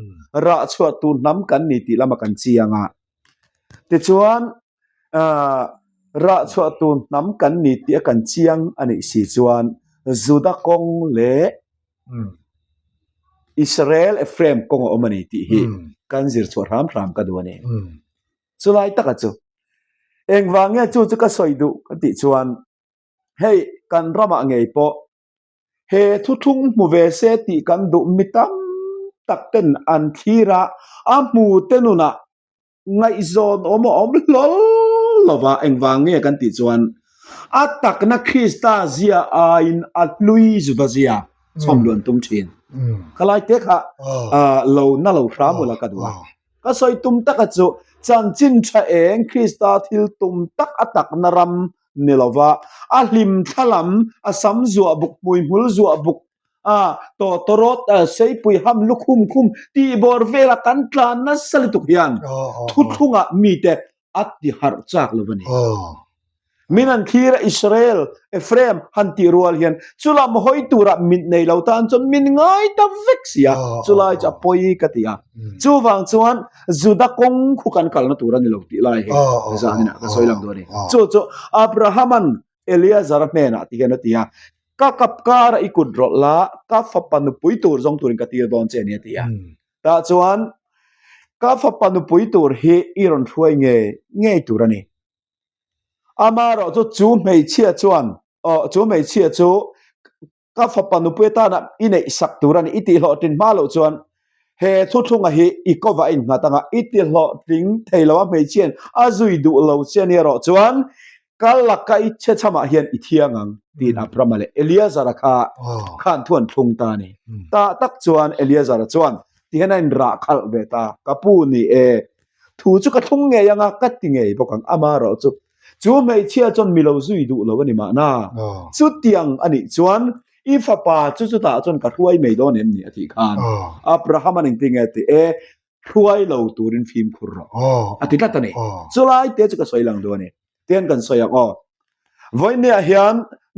rah chhuah tur hnam kan ni tih lama kan chiang a. Tichuan, rah chhuah tur hnam kan ni tih a kan chiang a nih si chuan Juda kawng leh Israel Ephraim kawng a awm a ni tih hi kan zir chhuah hram hram ka duh a ni. Chulai taka chu engvang nge chu chu ka sawi duh ka tih chuan hei kan ramah ngei pawh He thuthlung hmu ve se tih kan duh mi tam tak ten an thlir a, a hmu te nunah ngaihzawn awm a awm hlawl lo va, engvang nge kan tih chuan a takna Krista zia aiin a hlui Juda zia chhawm luan tum thin. Ka lai te kha lo na lo hram ula ka duh a. Ka sawi tum taka chu chanchin tha eng Krista thil tum tak a takna ram ni lova, a hlim thla lam, a sam zuah buk, hmuihmul zuah buk, a tawtawrawt, seipui ham lukhum khum tih bawr vela kan tlan nasa lutuk hian thuthlungah mite a ti harh chak lo a ni. Min an thlir a Israel, Ephraim han tih rual hian chulam hawi turah mit nei lo tan chuan min ngai ta vek si a, chulai chu a pawi ka ti a. Chuvang chuan Juda kawng khu kan kalna tur a ni lo tih lai hi zaninah ka sawi lang dawn a ni. Chu chu Abrahama'n Eleazara hnenah ti hian a ti a, Ka kap kara i kut rawlh la, ka fapa nupui tur zawng turin ka tir dawn che a ni a ti a. Tah chuan ka fapa nupui tur hi i rawn hruai ngei ngei tur a ni. Amaherawhchu chu hmeichhia chuan, aw chu hmeichhia chu Ka fapa nupui atana i neih sak tur a ni, i tihhlawhtlin hma loh chuan he thuthlunga hi i kawva a innghat anga i tihlawhtling thei lo a hmeichhiain a zui duh lo che a ni erawh chuan ka laka i chhechhamah hian i thiang ang tiin Abrama leh Eleazara kha khan thu an thlung ta a ni. Tah tak chuan Eleazara chuan tihian a inrah khalh ve ta, Ka pu ni e, thu chu ka thlung ngei anga ka ti ngei bawk ang, amaherawhchu Chu hmeichhia chuan mi lo zui duh lo a ni mahna. Chutiang a nih chuan i fapa chu chutah chuan ka hruai mai dawn em ni a tih khan Abraham an engtin nge a ti e, hruai lo turin fimkhur rawh a ti tlat a ni. Chulai te chu ka sawi lang duh a ni. Tihian kan sawi ang aw. Vawinia hian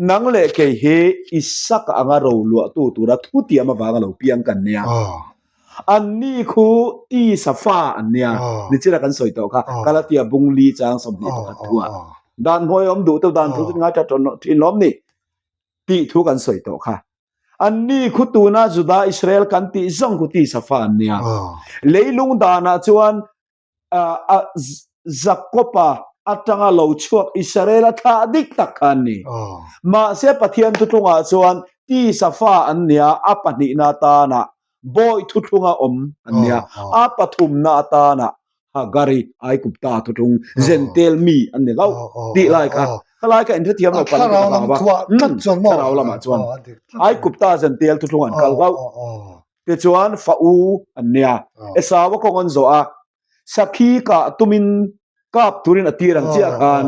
nang leh kei hi Isaka anga ro luahtu tura thutiam avanga lo piang kan nia. Anni khu tisa fa an nia, nichina kan sawi tawh kha, Galatia bung li chang 21 thu ah dan hnuai awm duh teuh dan thu chu ngai tha thin lawm ni tih thu kan sawi tawh kha. Anni khu tuna Juda Israel kan tih zawng khu tisa fa an nia. Leilung danah chuan Jakoba atanga lo chhuak Israela thlah dik tak kha an ni. Mahse Pathian thuthlungah chuan tisa fa an nia, a pahnihna atana bawi thuthlunga awm an nia, a pathumna atana Hagari Aigupta thuthlung Jentail mi an ni hlauh tih lai kha. Khalai kha inhrethiam lo palh ka vang va. Thlarau lamah chuan Aigupta Jentail thuthlung an kal hlauh. Tichuan fa u an nia. Esau a kawng an zawh a, sakhi kah tumin. Kap turin a tir ang chiah khan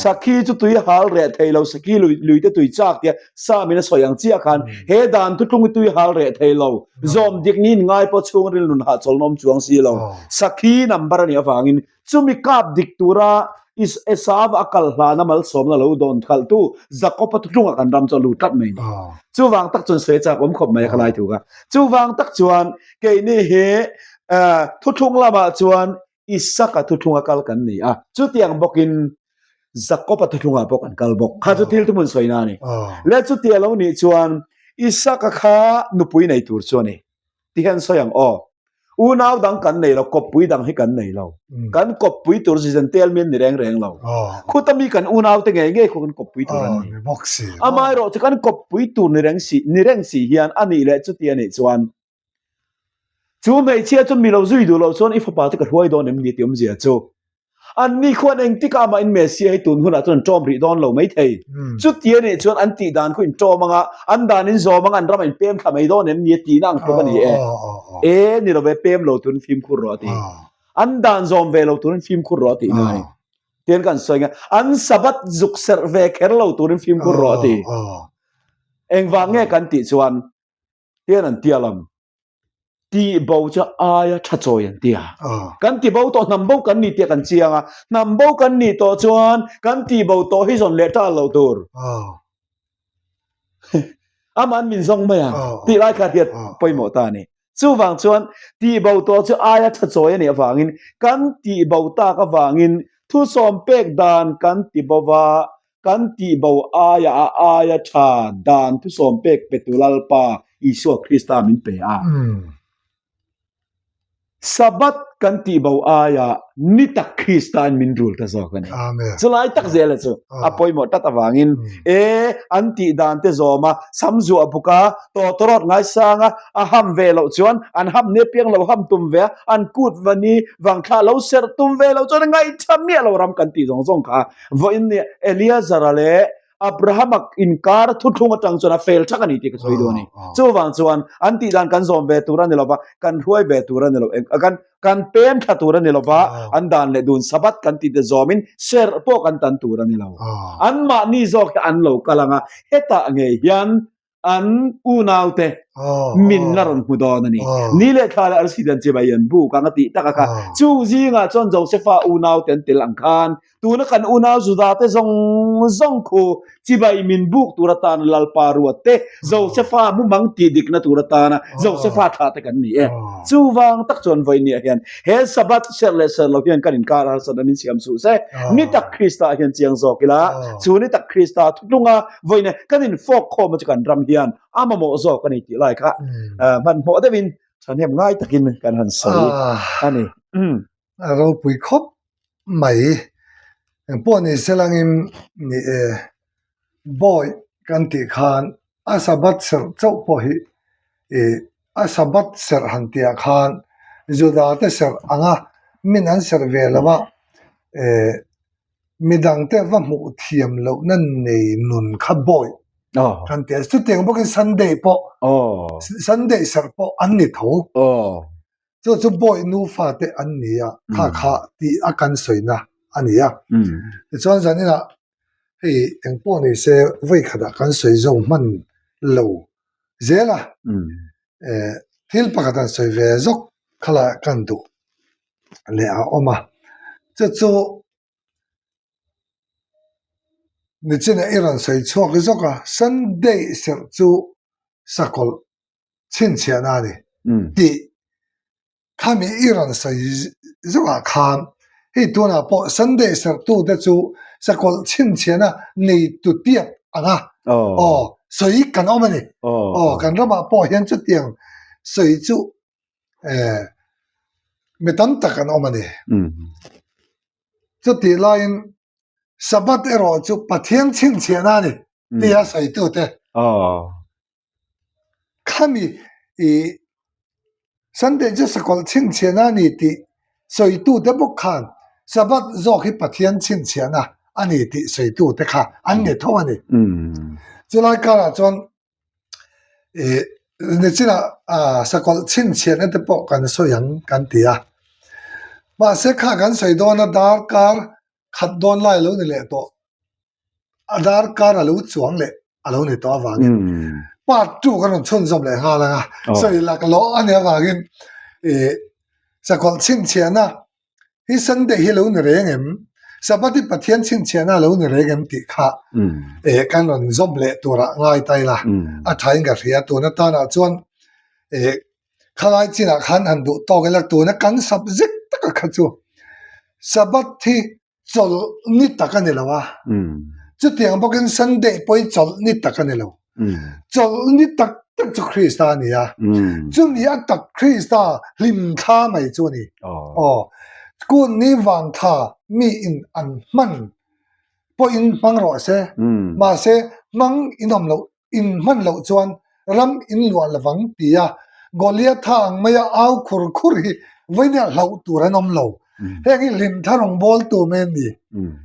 sakhi chu tui hal reh thei lo, sakhi lui lui te tui chak tia sa min a sawi ang chiah khan he dan thuthlung hi tui hal reh thei lo, zawm dik niin ngai pawh chhung rilnun hahchawlna awm chuang si lo. Sakhi number a nih avangin Chumi kap dik tura Esau a kal hlana malsawmna lo dawn khalhtu Jakob-a thutlungah kan ram chu a lut tlat mai a ni. Chuvang tak chuan sawi chak awm khawp mai a ka lai thu kha. Chuvang tak chuan keini hi thuthlung lamah chuan Isaka thuthlunga kal kan ni a, chutiang bawkin Jakob-a thuthlungah pawh kan kal bawk. Kha chu thil thuhmun sawina a ni. Le chuti a lo nih chuan Isaka kha nupui nei tur chu a ni. Ti hian sawi ang aw. Unau dang kan nei lo, kawppui dang hi kan nei lo. Kan kawppui tur zizen tel mi an ni reng reng lo. Khuta mi kan unau te ngei ngei khu kan kawppui tur an ni. Amaherawh chu kan kawppui tur ni reng si, ni reng si hian a nih leh chuti a nih chuan chu hmeichhia chu mi lo zui duh loh chuan i fapa te ka hruai dawn em ni tih awmzia chu. Anni khuan engtikah mah in Messia hi tun hunah chuan an ṭawm rih dawn lo maithei. Chuti a nih chuan an tih dan khu in ṭawm anga, an dan in zawm anga an ram in pem thla mai dawn em ni a tihna ang tluk a ni e. E ni lo ve, pem lo turin fimkhur rawh a ti. An dan zawm ve lo turin fimkhur rawh a tihna a ni. Tihian kan sawi nge, an Sabbath zuk serh ve kher lo turin fimkhur rawh a ti. Engvang nge kan tih chuan Tian an tia lam. Tih bo chu aia tha chawi an tia. Kan ti bo tawh hnam bo kan ni tih kan chiang a. Hnam bo kan nih tawh chuan kan tih bo tawh hi zawn leh tal lo tur. Aman min zawng mai a. Tih lai kha hian pawimawh ta a ni. Chuvang chuan tih bo tawh chu aia tha chawi a nih avangin kan tih bo tak avangin thusawm pek dan kan ti bo va Kan tihbo aia a aia tha dan thusawm pek petu Lalpa Isua Krista min pe a. Sabbath kan tihbo aia ni tak Kristain min rul ta zawk a ni. Chulai tak zela chu a pawimawh tlat avangin e an tih dan te zawm a, sam zuah buk a, tawtawrawt ngaisang a, a ham ve loh chuan an ham ni apiang lo ham tum ve a, an kut va ni vangthla lo serh tum ve loh chuan ngaihṭha miah lo ram kan tih zawng zawng kha Vawiin ni Eliazara leh Abrahama inkar thuthlung atang chuan a fel thak a ni tih ka sawi duh a ni. Chuvang chuan an tih dan kan zawm ve tur a ni lo va, kan hruai ve tur a ni lo, kan kan pem thla tur a ni lo va, an dan leh dun Sabbath kan tih te zawmin serh pawh kan tan tur a ni lo. Anmahni zawk hi an lo kal ang a, hetah ngei hian an unaute min la rawn hmu dawn a ni. Ni leh thla leh arsi dan chibai an buk ang a tih tak a kha. Chung zingah chuan Josefa unaute an tel ang khan tuna kan unau Juda te zawng zawng khu chibai min buk tur atana Lalpa ruat te, Josefa mumang tih dikna tur atana Josefa thlah te kan ni e. Chuvang tak chuan vawinia hian he Sabbath serh leh serh lo hian kan inkar harsatna min siam suh se. Ni tak Krista hian chiang zawk ila, chu ni tak Krista thutlunga Vawiin kan infawk khawm chu kan ram hian a mamawh zawk a ni tih lai kha hmanhmawh deuhin thahnem ngai takin kan han sawi a ni. A ropui khawp mai. Engpawh ni se langin ni e, bawi kan tih khan a Sabbath serh chauh pawh hi ih a Sabbath serh han tihah khan Juda te serh anga min an serh ve lo a eh Midangte va hmuh thiam lohna nei nun kha bawi kan ti a. Chutiang bawkin Sunday pawh, Sunday serh pawh an ni tho. Chu chu bawi nufa te an ni a, kha kha tih a kan sawina a ni a. Tichuan zaninah hei engpawh ni se vawi khatah kan sawi zo hman lo zel a. Thil pakhat an sawi ve zawk kha lah kan duh leh a awm a. Chu chu Nichinah i rawn sawi chhuak zawk a, Sunday serh chu sakawlh chhinchhiahna a ni tih khami i rawn sawi zawkah khan hei tunah pawh Sunday serhtute chu sakawlh chhinchhiahna neitu tiat ang a, aw sawi kan awm a ni. Aw kan ramah pawh hian chutiang sawi chu mi tam tak an awm a ni. Chutih laiin Sabbath erawh chu Pathian chhinchhiahna a ni tia sawitute khami i Sunday chu sakawlh chhinchhiahna a ni tih sawitute bawk khan Sabbath zawk hi Pathian chhinchhiahna a ni tih sawitute kha an ni tho a ni. Chulai karah chuan Ih nichinah ah sakawlh chhinchhiahna te pawh kan sawi ang kan ti a. Mahse kha kan sawi dawna darkar khat dawn lai a lo ni leh tawh. A darkar a lo chuang leh a lo ni tawh avangin part 2 kan rawn chhunzawm leh nghal ang a. Sawi laklawh a nih avangin ih sakawlh chhinchhiahna hi Sunday hi lo ni reng em? Sabbath hi Pathian chhinchhiahna a lo ni reng em tih kha eh kan rawn zawm leh turah ngai ta ila a thain ka hria. Tun atanah chuan eh khalai chinah khan han duh tawk ila tuna kan subject taka kha chu Sabbath hi chawlh ni tak a ni lo a, chutiang bawkin Sunday pawh hi chawlh ni tak a ni lo. Chawlh ni tak tak chu Krista a ni a, chumi a tak Krista hlim thla mai chu a ni. Aw, kun ni vang thla mi in an hman pawhin hmang rawh se, mahse hmang inawm loh in hman loh chuan ram in luah lovang tia Goliatha ang maia au khur khur hi vawinia hlauh tur an awm lo. Heng hi hlimthla rawngbâwl tu mai an ni.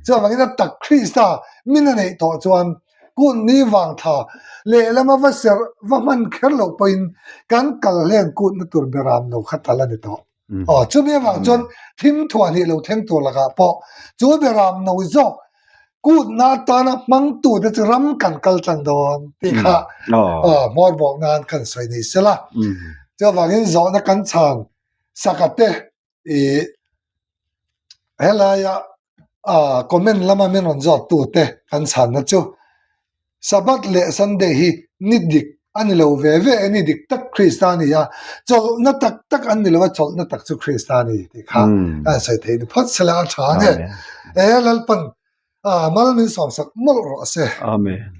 Chuvangin a tak Krista min a neih tawh chuan kun ni vang thla lehlama va serh va hman kher loh pawhin kan kal hlen kutna tur beram lo kha tal a ni tawh. Aw, chumi avang chuan thim thuah hnih lo thleng tur lakah pawh chu beram no zawk kutna atana hmangtute chu ram kan kal tlang dawn tih kha hmawr bawk nan kan sawi ni sela. Chuvangin zawhna kan chhan saka te ih helaia comment lama min rawn zawt tute kan chhanna chu Sabbath leh Sunday hi ni dik a ni lo ve ve e, ni dik tak Krista a ni a, chawlhna tak tak an ni lo a, chawlhna tak chu Krista a ni tih kha a sawi theih ni phawt sela a tha a ni. E Lalpan mal min sawmsak mawlh rawh se. Amen.